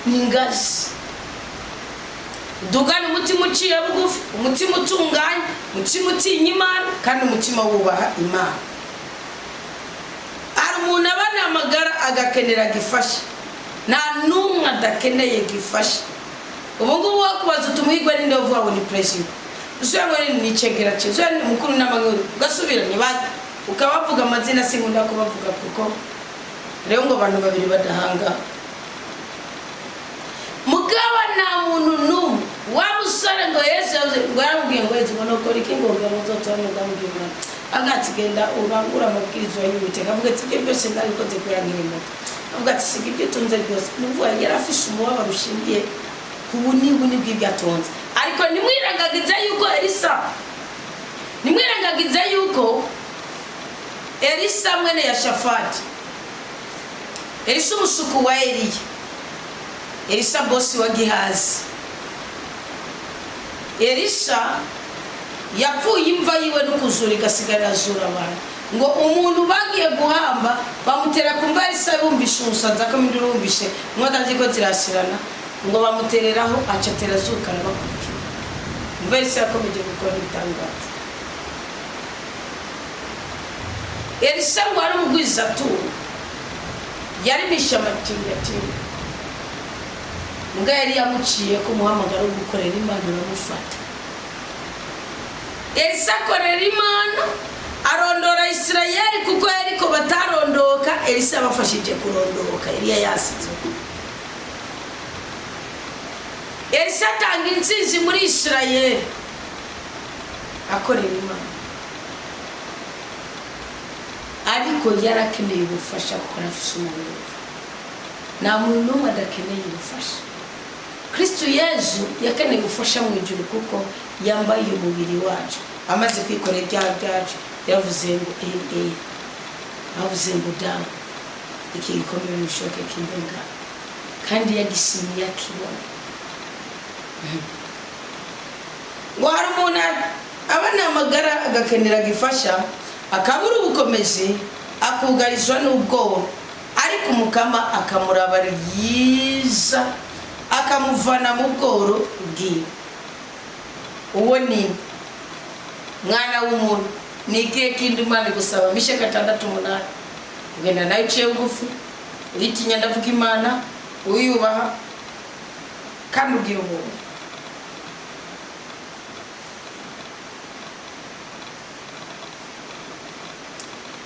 ni ingazi. Udugane umutima uciye bugufi, umutima utunganye, umutima utinya Imana kandi umutima wubaha Imana. Hari umuntu abana amagara agakenera gifasha. Nta n'umwe adakeneye gifasha. Ubu ngubu wakubaza uti: "Umuhigwa ninde?" Uvuga ngo ni perezida, usubira ngo ni icegera cye, usubira ni mukuru n'amanyuru, ugasubira ni bande, ukabavuga amazina. Sinkunda kubavuga kuko rero ngo abantu babiri badahanga. Mugaba nta muntu n'umwe wa musore ngo Yesu yavuze ngo yaramubwiye ngo Yesu ngo nukora iki ngo uzotora ubwami? Agati: "Genda urangure amabwirizwa y'Uwiteka." Avuga ati: "Ibyo byose ndabikoze kubera nkiri muto." Avuga ati: "Siga ibyo utunze byose." Ni ukuvuga yari afise umubabaro ushingiye ku bunibuni bw'ibyo atunze. Ariko ntimwirengagize yuko Elisa, ntimwirengagize yuko Elisa mwene ya Shafati, Elisa umusuku wa Eliya, Elisa bosi wa Gihazi, Elisa yapfuye imva yiwe no kuzura igasigara irazura abantu. Ngo umuntu bagiye guhamba bamutera ku mva Elisa, bumvishe umusaza ko induru, bumvishe inkota ziko zirasirana, ngo bamutereraho, aca atera azukana bakurikira imva. Elisa yakomeje gukora ibitangaza. Elisa ngo ari umugwizatungo, yarimisha amatingatinga. Mbwa yari yamuciye ko umuhamagaro wo gukorera Imana uramufata. Elisa akorera Imana, arondora Isirayeli kuko yariko batarondoka. Elisa yabafashije kurondoka Eliya yasize. Elisa atanga intsinzi muri Isirayeli akorera Imana, ariko yarakeneye ubufasha kuko arafise umubiri. Nta muntu n'umwe adakeneye ubufasha. Kristu Yezu yakeneye ubufasha mu ijuru kuko yambaye umubiri wacu. Amaze kwikorera ibyaha byacu, yavuze ngo: "Eri, eri," avuze ngo: "Dawe, iki gikombe bishoke kimbenga." Kandi yagishimiye akibona. Ngo hari umuntu abona amagara agakenera gifasha, akabura ubukomezi, akugarizwa n'ubwoba, ariko Umukama akamuraba ryiza, akamuvana mu bworo bwiwe. Uwo ni mwana w'umuntu. Ni ikihe kindi Imana igusaba? Mishe 6:8. Kugenda nayo uciye bugufi, uyitinya, ndavuga Imana, uyubaha kandi ugira ubuntu.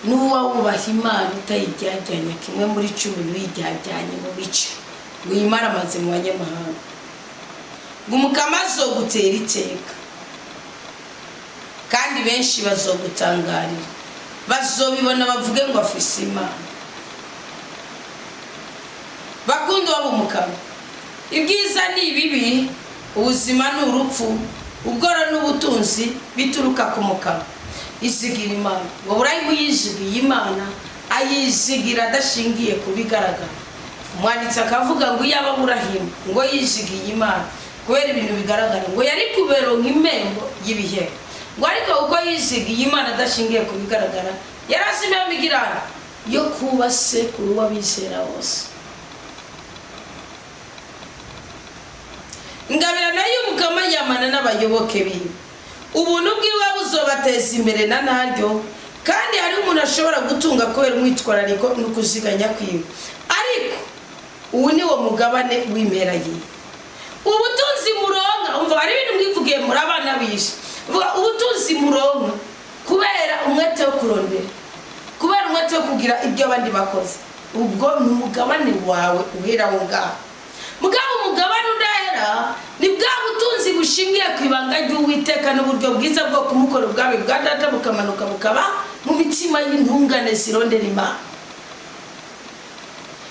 N'uwa wubaha Imana utayijyajyanya kimwe muri cumi, ntuyijyajyanye mu bice, wimaramaze mu banyamahanga, ngo Umukama azogutera iteka kandi benshi bazogutangarira, bazobibona bavuge ngo: "Afise Imana." Bakundi waba Umukama, ibyiza ni ibibi, ubuzima ni urupfu, ubworo n'ubutunzi bituruka ku Mukama. Izigira Imana. Ngo Burayimu yizigiye Imana, ayizigira adashingiye ku bigaragara. Umwanditsi akavuga ngo iyo aba Burahimu ngo yizigiye Imana kubera ibintu bigaragara, ngo yari kuberonka impembo y'ibihe. Ngo ariko uko yizigiye Imana adashingiye ku bigaragara, yari azi impembo igirana yo kuba sekuru w'abizera bose. Ingabirano y'Umukama yamana n'abayoboke biwe, ubuntu bwiwe buzobateza imbere na naryo. Kandi hariho umuntu ashobora gutunga kubera umwitwarariko no kuziganya kwiwe, ariko ubu ni wo mugabane w'impera yiwe. Ubutunzi muronka, umva, hari ibintu mwivugiye muri abana bishe. Vuga ubutunzi muronka kubera umwete wo kurondera, kubera umwete wo kugira ibyo abandi bakoze, ubwo ni umugabane wawe uhera aho ngaho. Mugabo umugabane udahera ni bwa butunzi bushingiye ku ibanga ry'Uwiteka n'uburyo bwiza bwo kumukora, ubwami bwa Data bukamanuka bukaba mu mitima y'intungane zirondera Imana.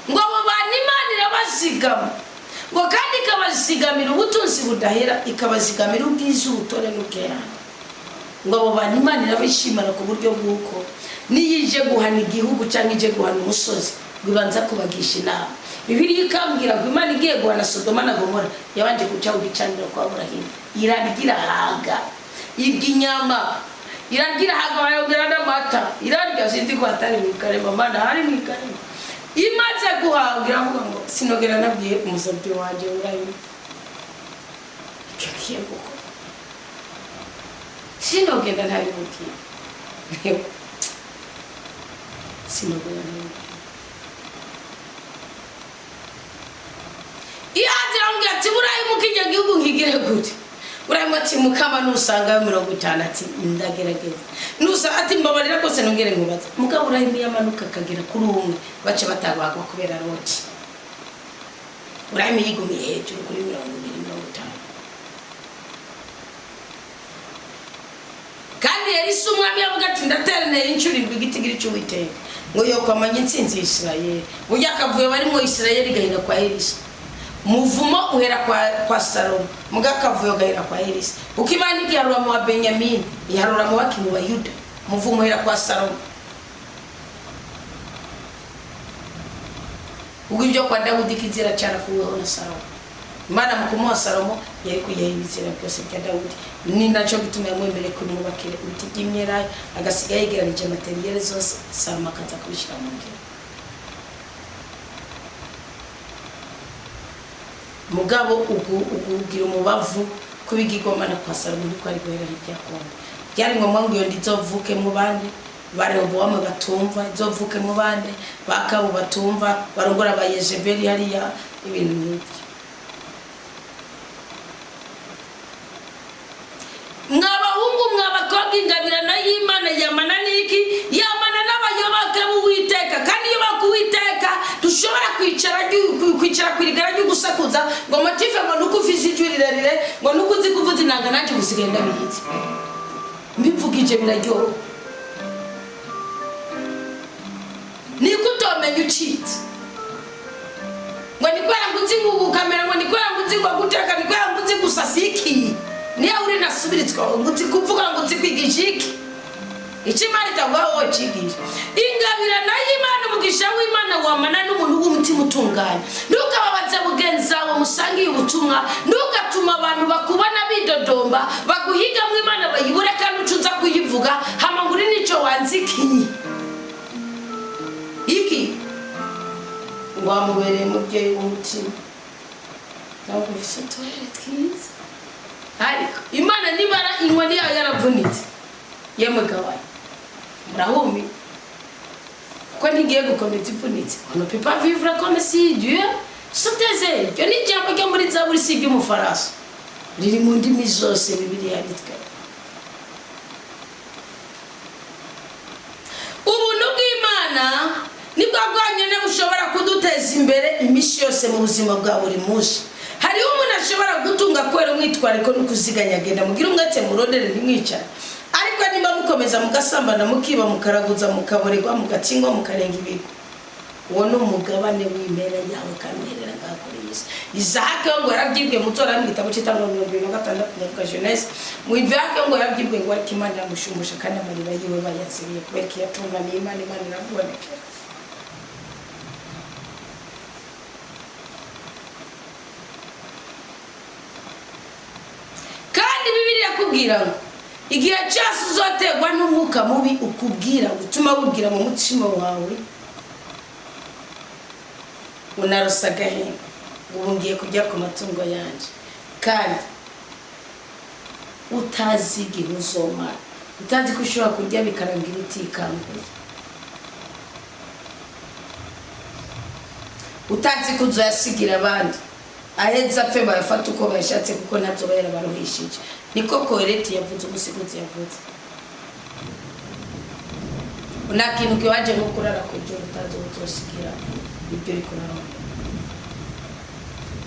Ngo abo bantu Imana irabazigama, ngo kandi ikabazigamira ubutunzi budahera, ikabazigamira ubwiza, ubutore n'ubwerane. Ngo abo bantu Imana irabishimana ku buryo bw'uko niyo ije guhana igihugu cyangwa ije guhana umusozi, ngo ibanza kubagisha inama. Bibiliya ikambwira ngo Imana igiye guhana Sodoma na Gomora, yabanje guca ku gicaniro kwa Burahimu, irarya irahaga, irya inyama, irarya irahaga, bayongera n'amata, irarya. Sinzi ko hatari mu ikarema, Mana, hari mu ikarema. Imaze guhaga iravuga ngo: "Sinogera nabwiye umusabyi wanjye Burahimu." Ugiye gukora, sinogenda ntabimubwiye, sinogenda ntabimubwiye. Iyo aramubwira ati: "Burayimuka, ijya gihugu nkigire gute?" Burayimu ati: "Mukama, nusangayo 50." Ati: "Ndagerageza." Nusa ati: "Mbabarira rwose, nongere nkubaze." Mugabo Burayimu yamanuka akagera kuri umwe, baca batabagwa kubera Loti. Burayimu yigumiye hejuru kuri 20, 50. Kandi Elisa umwami yavuga ati: "Ndateraneye inshuro indwi igitigiri cy'Uwiteka," ngo yokwamanya intsinzi ya Isirayeli. Burya akavuyo barimo, Isirayeli gahera kwa Elisa. Muvumo uhera kwa Salomo, muga akavuyo gahera kwa Elisa, kuko Imana igiharura mu wa Benyamini, iharura mu baki, mu Bayuda. Muvumo uhera kwa Salomo. Ubwo ibyo kwa Dawudi kizira cyarakuweho na Salomo. Imana mu kumuha Salomo yari kuyaha ibizira byose bya Dawudi. Ni nacyo gituma yamwemereye kumwubakira ibiti by'imyelayo, agasiga yegeranije matériel zose, Salomo akaza kubishyira mu ngiro. Mugabo ugugira umubavu kubigirwamana kwa Salomo niko ari guhera, ntibyakunda. Byari ngombwa ngo iyo ndizovuke mu bandi ba Rehobowamu batumva, izovuke mu bandi ba Akabu batumva, barongora ba Yezebeli hariya, ibintu nk'ibyo. Mwabahungu, mwabakobwa, ingabirano y'Imana yamana n'iki? Yamana n'abayoboke b'Uwiteka. Kandi iyo bakuwiteka dushobora kwicara kwirigara ryo gusakuza ngo motif, ngo nuko ufise ijwi rirerire, ngo nuko uzi kuvuza inanga. Nanjye ubusigaye ndabizi, mbivugije biraryoha. Niko utomenya ucitse ngo ni kubera ngo uzi gukamera, ngo ni kubera ngo uzi ngo guteka, ni kubera ngo uzi gusasa iki, niyo uri nasubiritswa, ngo uzi kuvuga, ngo uzi kwigisha iki. Icyo Imana itaguha wowe cigisha. Ingabirano y'Imana, umugisha w'Imana wamana n'umuntu w'umutima utunganye. Ntukababaze mugenzi wawe musangiye ubutumwa. Ntugatuma abantu bakubona bidodomba, baguhigamwo Imana bayibure, kandi uca uza kuyivuga hama ngo uri nico wanzikiye iki, ngo wamubereye umubyeyi w'umutima, ntabwo ufise uturere twiza. Ariko Imana nibara inkoni yayo yaravunitse, yemwe gawayi, murahumi kuko ntigiye gukomeza ivunitse. On ne peut pas vivre comme si Dieu se taisait. Iryo ni ijambo ryo muri Zaburi, si iry'Umufaransa, riri mu ndimi zose Bibiliya yanditswe. Ubuntu bw'Imana nibwo bwonyine bushobora kuduteza imbere iminsi yose mu buzima bwa buri munsi. Hariho umuntu ashobora gutunga kubera umwitwariko no kuziganya. Agenda mugire umwete, murondere, ntimwicare. Ariko niba mukomeza mugasambana, mukiba, mukaraguza, mukaborerwa, mugatsingwa, mukarenga ibigo, uwo ni umugabane w'impera yawe kandi uherera ngaha kuri iyi si. Izahake ngo yarabyibwiye mutora mu gitabo cy'itangwa 26, ndavuga Genèse. Mu Izahake ngo yarabyibwiye ngo ariko Imana iramushumbusha, kandi amariba yiwe bayaziriye kubera ko yatunganiye Imana, Imana iramubonekera. Kandi Bibiliya irakubwira ngo igihe cyose uzoterwa n'umwuka mubi ukubwira, utuma wibwira mu mutima wawe unarosa agahinda, ubu ngiye kujya ku matungo yanjye, kandi utazi igihe uzomara, utazi ko ushobora kurya bikarangira utikanguye, utazi ko uzoyasigira abandi, ahetse apfe bayafata uko bayashatse, kuko ntabyo aba yarabaruhishije. Niko Kohereti yavuze, umusiguzi yavuze. Nta kintu kiwaje nko kurara ku ijoro utazi uwo uzosigira ibyo uriko urarondera.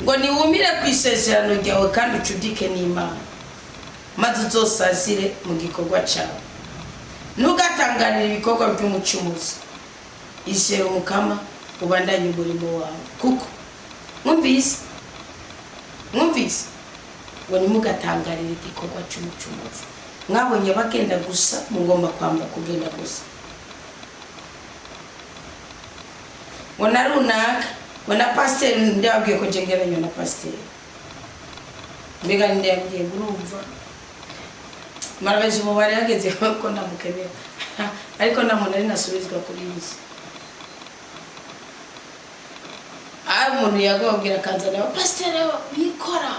Ngo niwumire ku isezerano ryawe kandi ucudike n'Imana, maze uzosazire mu gikorwa cyawe. Ntugatangarire ibikorwa by'umucumuzi. Izere Umukama, ubandanye umurimo wawe. Kuko mwumvise ngo ntimugatangarire igikorwa cy'umucumuzi. Mwabonye bagenda gusa, mugomba kwamba kugenda gusa, ngo na runaka, ngo na pasiteri. Ndababwiye ko ngengeranya na pasiteri. Mbega ndababwiye ngo urumva marabeje umubare yageze ko ndamukenera, ariko nta muntu ari nasubizwa kuri iyi si. Aho umuntu yagobwira akanzana pasiteri bikora.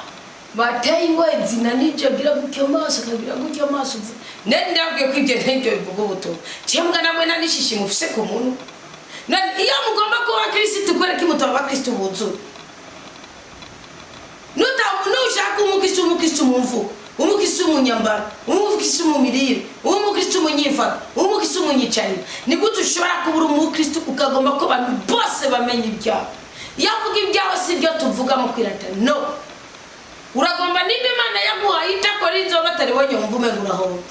Bateye ingohe zinanije, agira gutyo amaso, akagira gutyo amaso. Nari ndabwiye ko ibyo ntibyo bivuga ubutumwa. Cyembwa namwe nta n'ishishi mufise ku muntu. None iyo mugomba kuba abakirisitu, kubera ko mutaba abakirisitu buzuye? Nushaka umukristo, umukristo mu mvugo, umukristo mu nyambaro, umukristo mu mirire, umukristo mu nyifato, umukristo mu nyicarire, ni gute ushobora kubura umukristo ukagomba ko abantu bose bamenya ibyawe? Iyo avuga ibyawe, si ibyo tuvuga mu kwirata. No uragomba, nimba Imana yaguhaye itakora inzoga bataribonye, wumva umenga urahomba.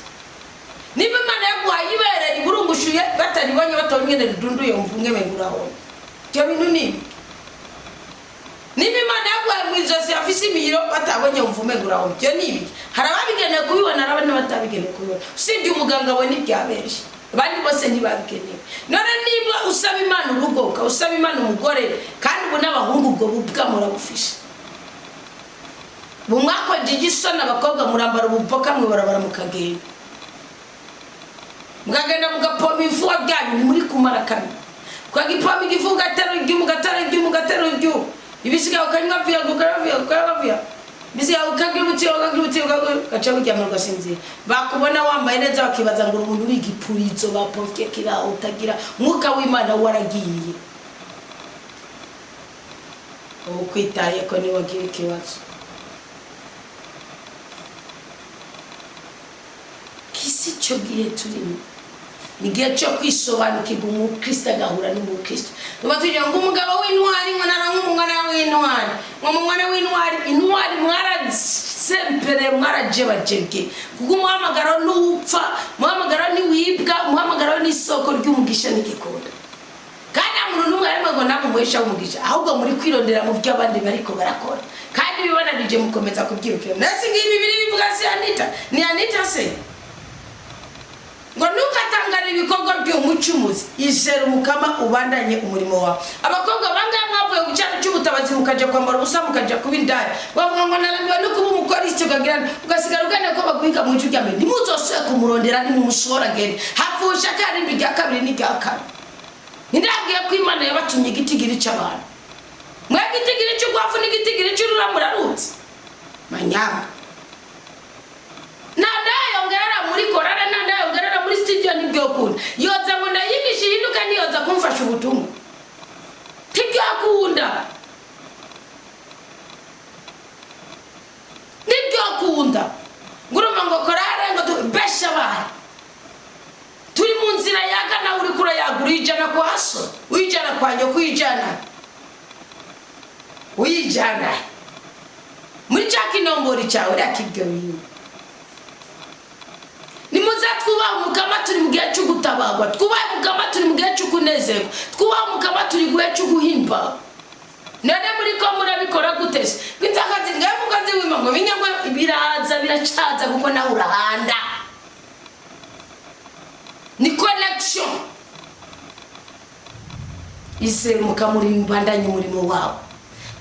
Nimba Imana yaguhaye ibere riburungushuye, bataribonye, batabonye ingene ridunduye, wumva umenga urahomba. Ibyo bintu ni ibi. Nimba Imana yaguhaye mu ijosi afise imihiro, batabonye, wumva umenga urahomba. Ibyo ni ibi. Hari ababigenewe kubibona, hari n'abatabigenewe kubibona. Usibye umuganga abona ibya benshi, abandi bose ntibabigenewe. None niba usaba Imana urugo, ukaba usaba Imana umugore, kandi ubu n'abahungu ubwo bubwa murabufishe, bumwakoje igisoni. Abakobwa murambara ububoka mwibarabara, mukagenda mukagenda mugapompa ibifuba byanyu, ntimuri kumara kamwe ukagipompa igifu, ugatera ibyuma, ugatera ibyuma, ugatera ibyuma, ibisigaye ukanywa viya, ukanywa viya, ukanywa viya, ibisigaye ukagira ubutiro, ukagira ubutiro, ugaca wiryamira ugasinzira. Bakubona wambaye neza bakibaza ngo uri umuntu uri igipurizo bapomfye kiraho, utagira umwuka w'Imana waragiye. Ubu kwitaye ko niwe wagira ikibazo. Kisi icyo gihe turimo ni igihe cyo kwisobanukirwa, umukristo agahura n'umukristo. Tuba tugira ngo umugabo w'intwari, ngo naranka umwana w'intwari, ngo umwana w'intwari. Intwari mwarasempere, mwarajebajebwe, kuko umuhamagaro ntuwupfa, umuhamagaro ntiwibwa, umuhamagaro ni isoko ry'umugisha n'igikunda. Kandi nta muntu n'umwe arimo ngo namwe umuhesha w'umugisha, ahubwo muri kwirondera mu byo abandi bariko barakora, kandi bibananije mukomeza kubyirukira. Nasi ngibi bibiri bivuga, si Anita, ni Anita se, ngo ntugatangare ibikorwa by'umucumuzi, izere Umukama, ubandanye umurimo wawe. Abakobwa bangahe mwavuye ku cyaro cy'ubutabazi mukajya kwambara ubusa, mukajya kuba indaya, bavuga ngo narambiwe no kuba umukorisi, ukagira ugasigara ugana ko baguhiga mu gice mbere. Ntimuzosubire kumurondera, nimumushora agende hapfusha karimbi rya kabiri n'irya kane. Ntindabwiye ko Imana yabatumye igitigiri cy'abantu? Mwe igitigiri cy'urwafu n'igitigiri cy'urura murarutse manyanga. Nandayongerera muri korale, nandayongerera muri studio, ntibyokunda. Yoza ngo ndayigisha ihinduka, ntiyoza kumfasha ubutumwa, ntibyokunda, ntibyokunda. Ngo urumva ngo korale, ngo besha abantu turi mu nzira yaga, nawe uriko urayagura, uyijana kwa so, uyijana kwa nyoko, uyijana, uyijana muri cya kinombori cyawe. Reka ibyo bintu. Nimuze twubahe Umukama, turi mu gihe cyo gutabagwa. Twubahe Umukama, turi mu gihe cyo kunezerwa. Twubahe Umukama, turi mu gihe cyo guhimba. None muri ko murabikora gute se? Ngwinzakazi ngaye mukazi wima ngo binyagwa biraza biracaza, kuko nawe urahanda, ni connection. Izere Umukama, uri mbandanye umurimo wawe.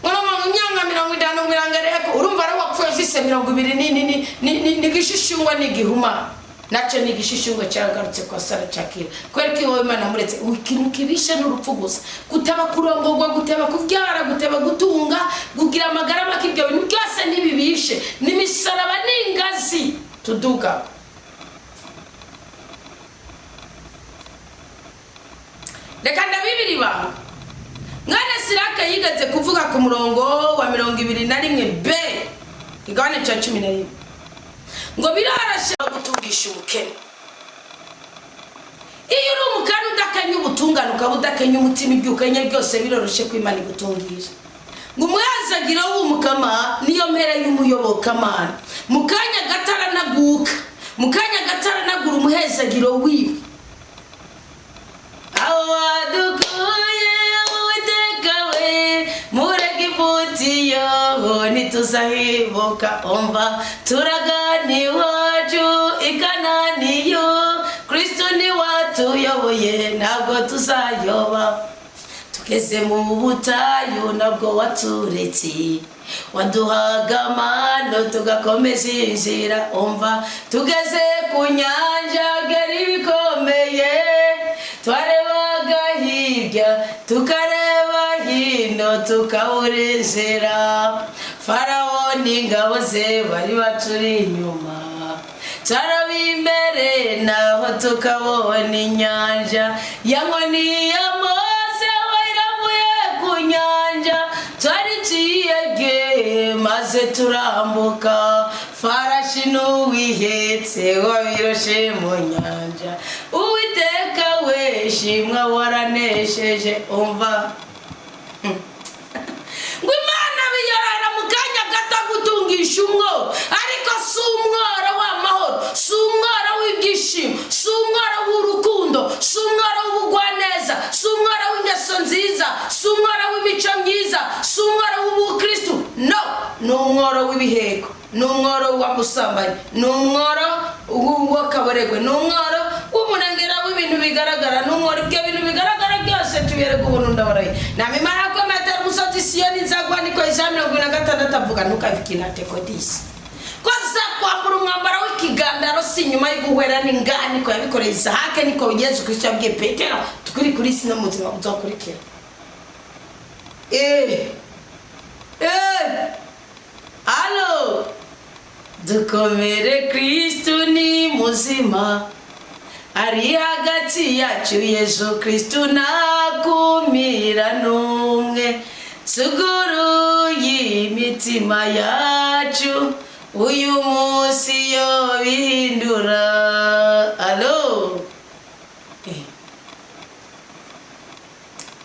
Urumva ngo imyaka 50 ngo irangereko, urumva ari wapfuye ufise 20, ni igishishungwa n'igihuma nacyo ni igishishungwa cyaragarutse kwa Sara Cakira. Kubera ko iwowe Imana muretse ikintu kibishe n'urupfu gusa, guteba kurongorwa, guteba kubyara, guteba gutunga, kugira amagara make, ibyo bintu byose ntibibishe, n'imisaraba n'ingazi tuduga. Reka ndabibiri ibanga. Mwana Siraka yigeze kuvuga ku murongo wa 21 b, igabane cya 11, ngo birarashe gutungisha ubukene. Iyo uri umukene udakenya ubutungane, ukaba udakenya umutima, ibyo ukenya byose biroroshye ko Imana igutungisha. Ngo umwazagiro w'Umukama niyo mpera y'umuyobokamana, mu kanya gato aranaguka, mu kanya gato aranagura umuhezagiro wiwe. Aho wadukuye, Uwiteka we, mureke iputiyo ntituzahibuka. Umva, turagana iwacu i Kananiyo, Kristo niwatuyoboye, ntabwo tuzayoba. Tugeze mu butayu ntabwo waturetse, waduhaga amano tugakomeza inzira. Umva, tugeze ku nyanja gari bikomeye, twarebaga hirya tukareba hino tukabura inzira. Farawo n'ingabo ze bari baturi inyuma, tarabimbere naho tukabona inyanja. Ya nkoni ya Mose we iravuye ku nyanja, twari tuyege maze turambuka. Farashi n'uwihetse wabiroshe mu nyanja. Uwiteka we, shimwa, waranesheje. Umva ngo Imana biyorora mu kanya gato gutungisha umworo, ariko si umworo w'amahoro, si umworo w'ibyishimo, si umworo w'urukundo, si umworo w'ubugwaneza, si umworo w'ingeso nziza, si umworo w'imico myiza, si umworo w'ubukristu. No, ni umworo w'ibiheko, ni umworo w'ubusambanyi, ni umworo w'akaboregwe, ni umworo w'umunengera w'ibintu bigaragara, ni umworo. Ibyo bintu bigaragara byose tubereka ubuntu. Ndabaraye namimara ko metero umusozi Siyoni nzagwa, niko Isaya 76 avuga. Ntukabikinate ko disi ko azakwambura umwambaro w'ikigandaro, si inyuma yo guhwera n'ingani. Niko yabikoreye Isahake, niko Yesu Kristo yabwiye Petero. Tukuri kuri isi no mu buzima buzokurikira. Alo, dukomere, Kristu ni muzima, ari hagati yacu. Yesu Kristu ntakumira n'umwe. Tuguruye imitima yacu, uyu munsi yo bihindura. Alo.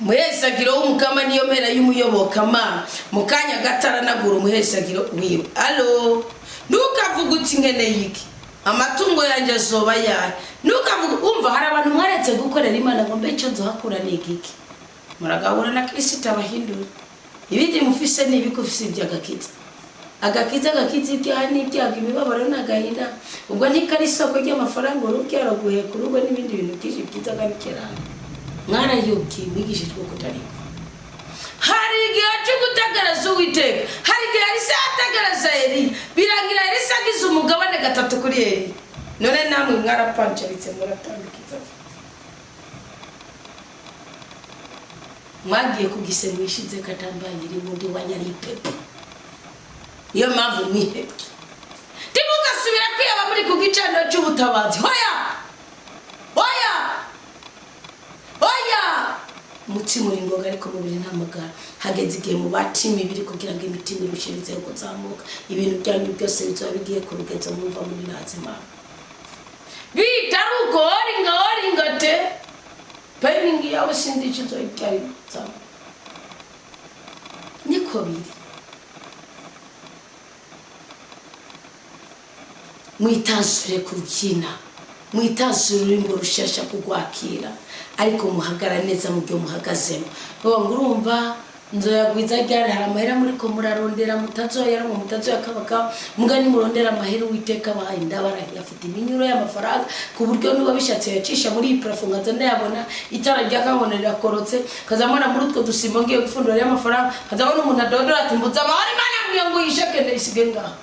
Umuhesagiro w'umukama niyo mpera y'umuyobokamana, mu kanya gato aranagura umuhesagiro wiwe. Alo, ntukavuge uti: "Nkeneye iki? Amatungo yanjye azoba yahe?" Ntukavuge. Umva, hari abantu mwaretse gukorera Imana ngo: "Mbe icyo nzohakura ni igiki?" Muragahura na Kirisito abahindura. Ibindi mufise ni ibikufise iby'agakiza, agakiza, agakiza ibyaha n'ibyago, imibabaro n'agahinda. Ubwo ntikari isoko ry'amafaranga, urubyaro, guheka urugo n'ibindi bintu byinshi byiza kandi kerana. Mwarayobye, mwigishijwe kutariko. Hari igihe cyo gutegereza Uwiteka. Hari igihe Elisa yategereza Eliya, birangira Elisa agize umugabane gatatu kuri Eliya. None namwe mwarapancaritse, muratandukiza, mwagiye kugise mwishize katambaye iri mundi wa nyaripepe. Niyo mpamvu mwihebye. Ntimugasubira kwiyaba muri ku gicaniro cy'ubutabazi. Hoya, hoya, hoya! Umutima uri ngoga, ariko umubiri nta magara. Hageze igihe mubata imibiri kugira ngo imitima irushirizeho kuzamuka. Ibintu byanyu byose bizaba bigiye ku rugezo mwumva muri nazima. Bitari uko, oringa oringa te payiningi yawe, sinzi icyo uzoyibyariza. Niko biri. Mwitazure kubyina, mwitazure ururimi rushasha kugwakira, ariko muhagara neza mu byo muhagazemo. Ngo urumva nzoyagwiza ryari? Hari amahera muri ko murarondera mutazoyara, ngo mutazoyakabaka. Mugani murondera amahera, Uwiteka abahaye. Ndabarahiye, afite iminyuro y'amafaranga ku buryo niba bishatse yacisha muri iyi plafond nkaza ndayabona. Itara ryakabona rirakorotse, kaza mbona muri utwo dusimo ngiye gupfundura y'amafaranga, kaza mbona umuntu adodora ati: "Mbuze amahoro, Imana yambwiye ngo yisheke ndayisige ngaho.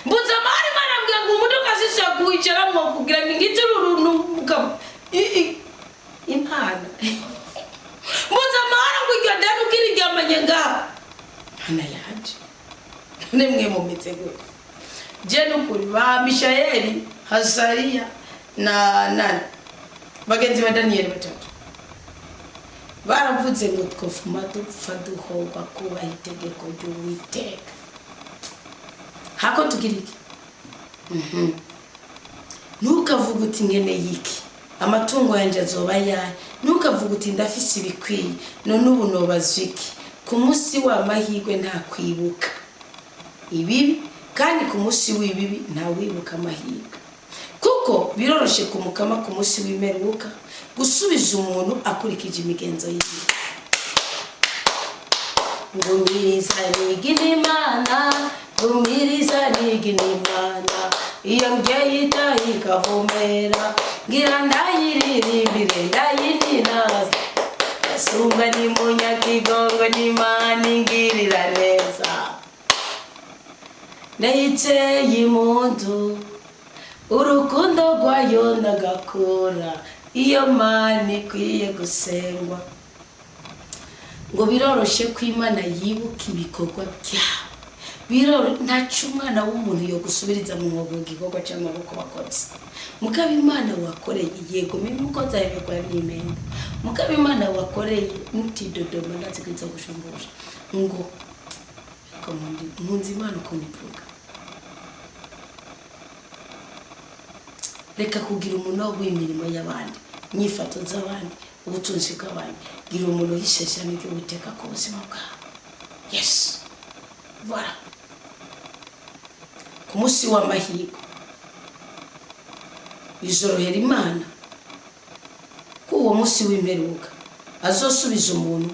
Mbuze amahoro, Imana yambwiye ngo umuduka zishobora kuwicaramo kugira ngo ingize uru runtu mukaba Imana mbuze amahoro ngo iryo deni ukiriryamanye ngaho." Mana yanje, none mwe mumeze gute? Je nukuri, ba Mishayeli, Hasariya na nani, bagenzi ba Daniyeli batatu, baravuze ngo: "Twofuma dupfa duhogwa kubaha itegeko ry'Uwiteka hako tugira iki." Ntukavuge uti: "Nkeneye iki? Amatungo yanjye azoba ayahe?" Ntukavuge uti: "Ndafise ibikwiye, none ubu nobazwa iki?" Ku munsi w'amahirwe nta kwibuka ibibi, kandi ku munsi w'ibibi ntawibuka amahirwe, kuko biroroshe kumukama ku munsi w'imperuka gusubiza umuntu akurikije imigenzo yiwe. Ngumiriza nigina Imana, ngumiriza nigina Imana, iyo mbyeyi itayikavumera, ngira ndayiririmbire, ndayininaza. Gasumba ni munyakigongo, n'Imana ingirira neza. Ndayiteye impundu, urukundo rwayo ndagakura. Iyo Mana ikwiye gusengwa. Ngo biroroshe ko Imana yibuka ibikorwa byawe. Biroro ntacyo umwana w'umuntu yo gusubiriza mu mwobo igikorwa cy'amaboko wakoze. Mugabo Imana wakoreye, yego, mimukozi ayobekwa n'imenda. Mugabo Imana wakoreye nutidodoma, ndazi gushumbusha ngo ariko nkunze Imana ukuntu ivuga. Reka kugira umuntu w'imirimo y'abandi, inyifato z'abandi, ubutunzi bw'abandi. Gira umuntu w'isezerano ry'Uwiteka ku buzima bwawe. Yes, voilà. Ku munsi w'amahirwe bizorohera Imana ko uwo munsi w'imperuka azosubiza umuntu,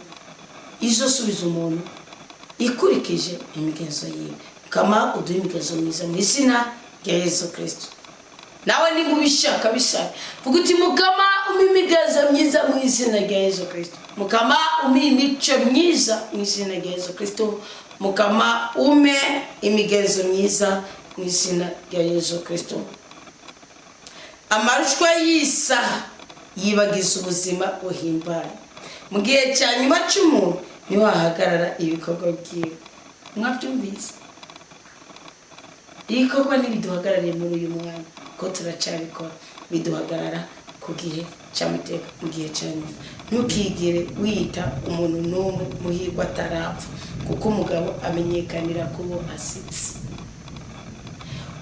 izosubiza umuntu ikurikije imigenzo yiwe. Kama uduhe imigenzo myiza mu izina rya Yesu Kirisito. Nawe niba ubishaka, bishaka, vuga uti: "Mukama, umpe imigenzo myiza mu izina rya Yesu Kirisito. Mukama, umpe imico myiza mu izina rya Yesu Kirisito. Mukama, umpe imigenzo myiza mu izina rya Yesu Kirisito." Amarushwa y'isaha yibagiza ubuzima buhimbaye. Mu gihe cya nyuma cy'umuntu niho hahagarara ibikorwa byiwe. Mwabyumvise? Ibikorwa ntibiduhagarariye muri uyu mwanya ko turacyabikora, biduhagarara ku gihe cy'amateka, mu gihe cya nyuma. Ntukigere wita umuntu n'umwe muhirwa atarapfa, kuko umugabo amenyekanira kubo asitse.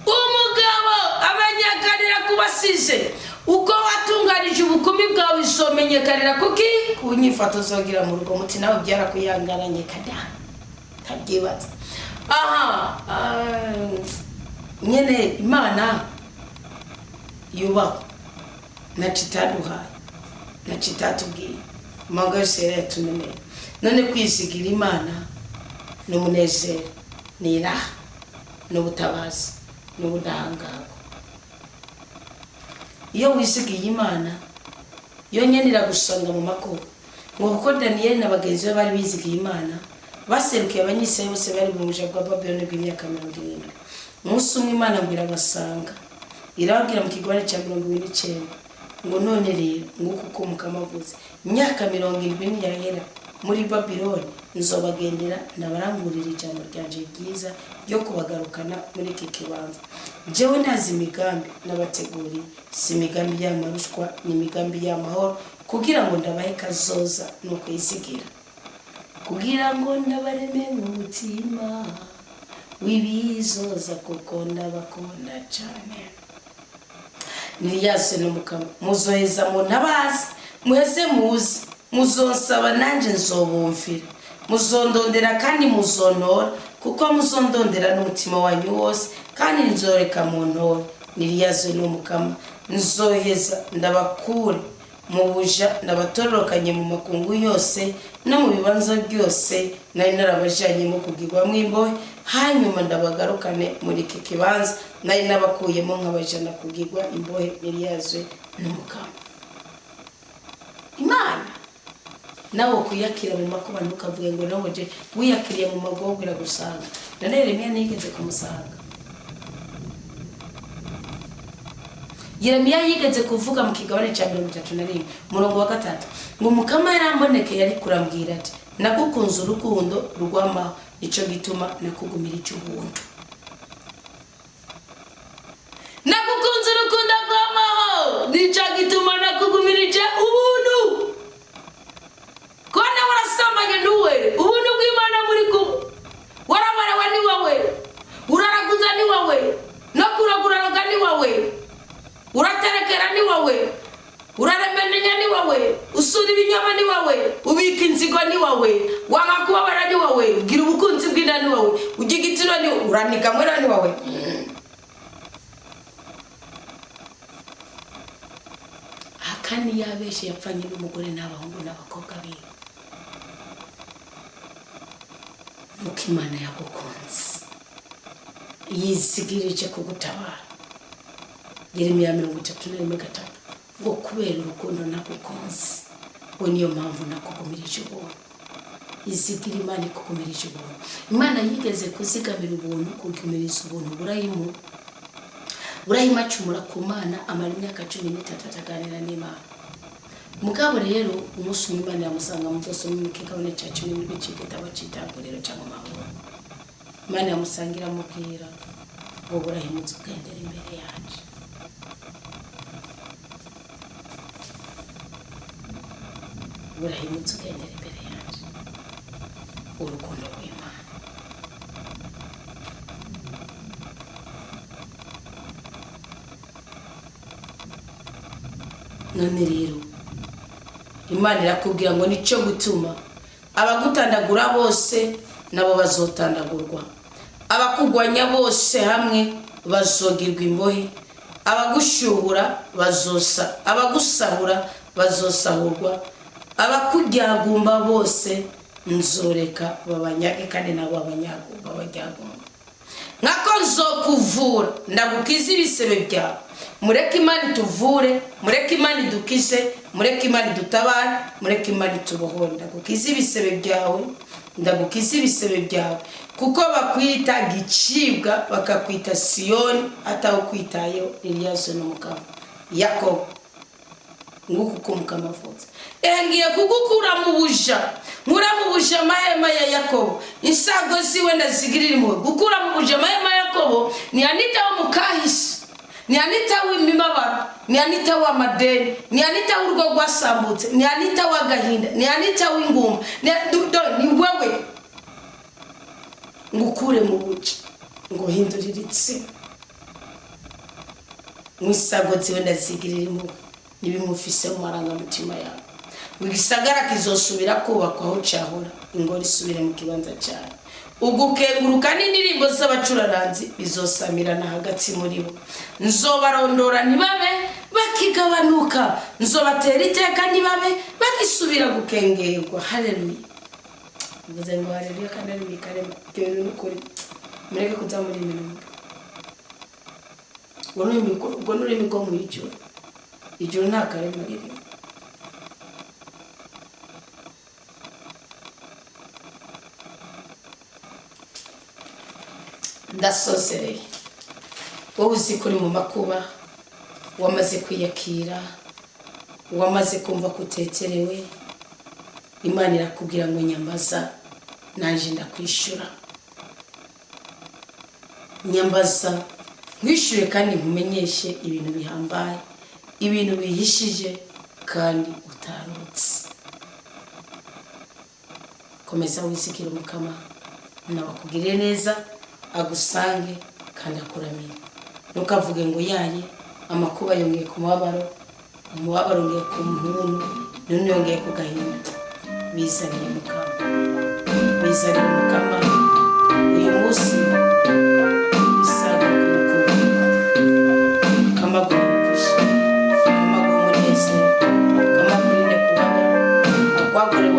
Umugabo amenyekanira kuba asize. Uko watunganije ubukumi bwawe izomenyekanira kuki ku nyifato zogira mu rugo. Muti nawe byarakuyangaranye kada ntabyibaza aha. Nyene Imana yubahwe, ntaco itaduhaye, ntaco itatubwiye, amabanga yose yarayatumeneye. None kwizigira Imana ni umunezero, ni iraha, ni ubutabazi, ni ubudahangarwa. Iyo wizigiye Imana, yonyine iragusonga mu makuba. Ngo kuko Daniyeli na bagenzi be bari bizigiye Imana, baserukiye Abanyisirayeli bose bari mu buja bwa Babyloni bw'imyaka 70. Umunsi umwe Imana ngo irabasanga, irababwira mu kigabane cya 29 ngo: "None rero, nguko uko Mukama avuze: imyaka 70 niyahera muri Babiloni, nzobagendera, ndabarangurira ijambo ryanje ryiza ryo kubagarukana muri iki kibanza. Jewe ndazi imigambi nabateguriye, si imigambi y'amarushwa, ni imigambi y'amahoro, kugira ngo ndabahe kazoza no kwizigira, kugira ngo ndabareme mu mutima w'ibizoza, kuko ndabakunda cyane." Niriyase n'Umukama: "Muzoheza muntabazi, muheze muze, muzonsaba nanjye nzobumvira. Muzondondera kandi muzontora, kuko muzondondera n'umutima wanyu wose, kandi nzoreka muntore." Niriyase n'Umukama: "Nzoheza ndabakure mu buja, ndabatororokanye mu makungu yose no mu bibanza byose nari narabajanyemo kugirwamo imbohe, hanyuma ndabagarukane muri iki kibanza nari nabakuyemo nkabajana kugirwa imbohe." Niriyazwe n'Umukama. Imana nawe kuyakira mu makuba, ntukavuge ngo nawe je wiyakiriye mu magorwa iragusanga. None Yeremiya ntiyigeze kumusanga? Yeremiya yigeze kuvuga mu kigabane cya 31 umurongo wa 3 ngo: "Umukama yarambonekeye ariko urambwira ati: 'Nagukunze urukundo rw'amaho, nico gituma nakugumirije ubuntu.'" Nagukunze urukundo rw'amaho, nico gituma nakugumirije ubuntu. Kubona warasambanye ntuwere, ubuntu bw'Imana muri kumwe. Warabarewe ni wowe, uraraguza ni wowe, no kuraguraga ni wowe, uraterekera ni wowe, uraremenenya ni wowe, usura ibinyoma ni wowe, ubika inzigo ni wowe, wanga kubabara ni wowe, ugira ubukunzi bw'inda ni wowe, ujya igitsina ni wowe, uranika mwera ni wowe. Akani yabeshe yapfanye n'umugore n'abahungu n'abakobwa biwe. Nuko Imana yagukunze, yizigirije kugutabara. Yeremiya 31:3 ngo: "Kubera urukundo nagukunze, ngo niyo mpamvu nakugumirije ubuntu." Izigira Imana ikugumirije ubuntu. Imana yigeze kuzigamira ubuntu, kugumiriza ubuntu Burayimu. Burayimu acumura ku Mana, amara imyaka 13 ataganira n'Imana. Mugabo rero umunsi umwe Imana yamusanga. Muzosome mu kigabane cya 17 cy'igitabo cy'Itanguriro cyangwa Amahoro. Imana yamusangira amubwira ngo burahimutse ugendera imbere yacu. Burahimutse ugendera imbere yacu. Urukundo rw'Imana. None rero Imana irakubwira ngo nicyo gutuma abagutandagura bose nabo bazotandagurwa, abakugwanya bose hamwe bazogirwa imbohe, abagushyuhura bazosa, abagusahura bazosahurwa, abakuryagumba bose nzoreka babanyage kandi nabo babaryagumba. Nkako nzokuvura ndagukiza ibisebe byawe. Mureke Imana ituvure, mureke Imana idukize, mureke Imana idutabare, mureke Imana itubohore. Ndagukiza ibisebe byawe, ndagukiza ibisebe byawe, kuko bakwita gicibwa, bakakwita Siyoni atawukwitayeho. Iliyazo n'umugabo Yakobo, nguku uko Mukama avutse. Ngiye kugukura mu buja, nkura mu buja amahema ya Yakobo, insago ziwe ndazigirira impuhwe. Gukura mu buja amahema ya Yakobo ni Anita wo mu kahise, ni Anita w'imibabaro, ni Anita w'amadeni, ni Anita w'urugo rwasambutse, ni Anita w'agahinda, ni Anita w'ingumba, ni wewe. Ngukure mu buja, ngo hindurire itsina mwisago ziwe ndazigirira impuhwe, ntibimufise mu marangamutima yawe. Ngo igisagara kizosubira kubakwa aho cyahora, ingoro isubire mu kibanza cyayo. Ugukenguruka n'indirimbo z'abacuraranzi bizosamirana hagati muri bo. Nzobarondora ntibabe bakigabanuka, nzobatera iteka ntibabe bagisubira gukengerwa. Haleluya! Mvuze ngo haleluya kandi ari mikarema. Ibyo bintu ni ukuri, mureke kuza muri mirongo. Ubwo ni ururimi rwo mu ijuru. Ijuru nta karema ririmo. Ndasozereye. Wowe uzi ko uri mu makuba, wamaze kwiyakira, wamaze kumva ko uteterewe, Imana irakubwira ngo nyambaza nanjye ndakwishyura. Nyambaza nkwishyure kandi nkumenyeshe ibintu bihambaye, ibintu bihishije kandi utarutse. Komeza wizigire Umukama, nabakugirire neza, agusange kandi akuramire. Ntukavuge ngo yaye amakuba yongeye ku mubabaro, umubabaro yongeye ku ntuntu, none yongeye ku gahinda. Bizanire Mukama, bizanire Mukama uyu munsi bisaga ku mukuru. Mukama aguhe umugisha, Mukama aguhe umunezero, Mukama akurinde kubabara, akwagure.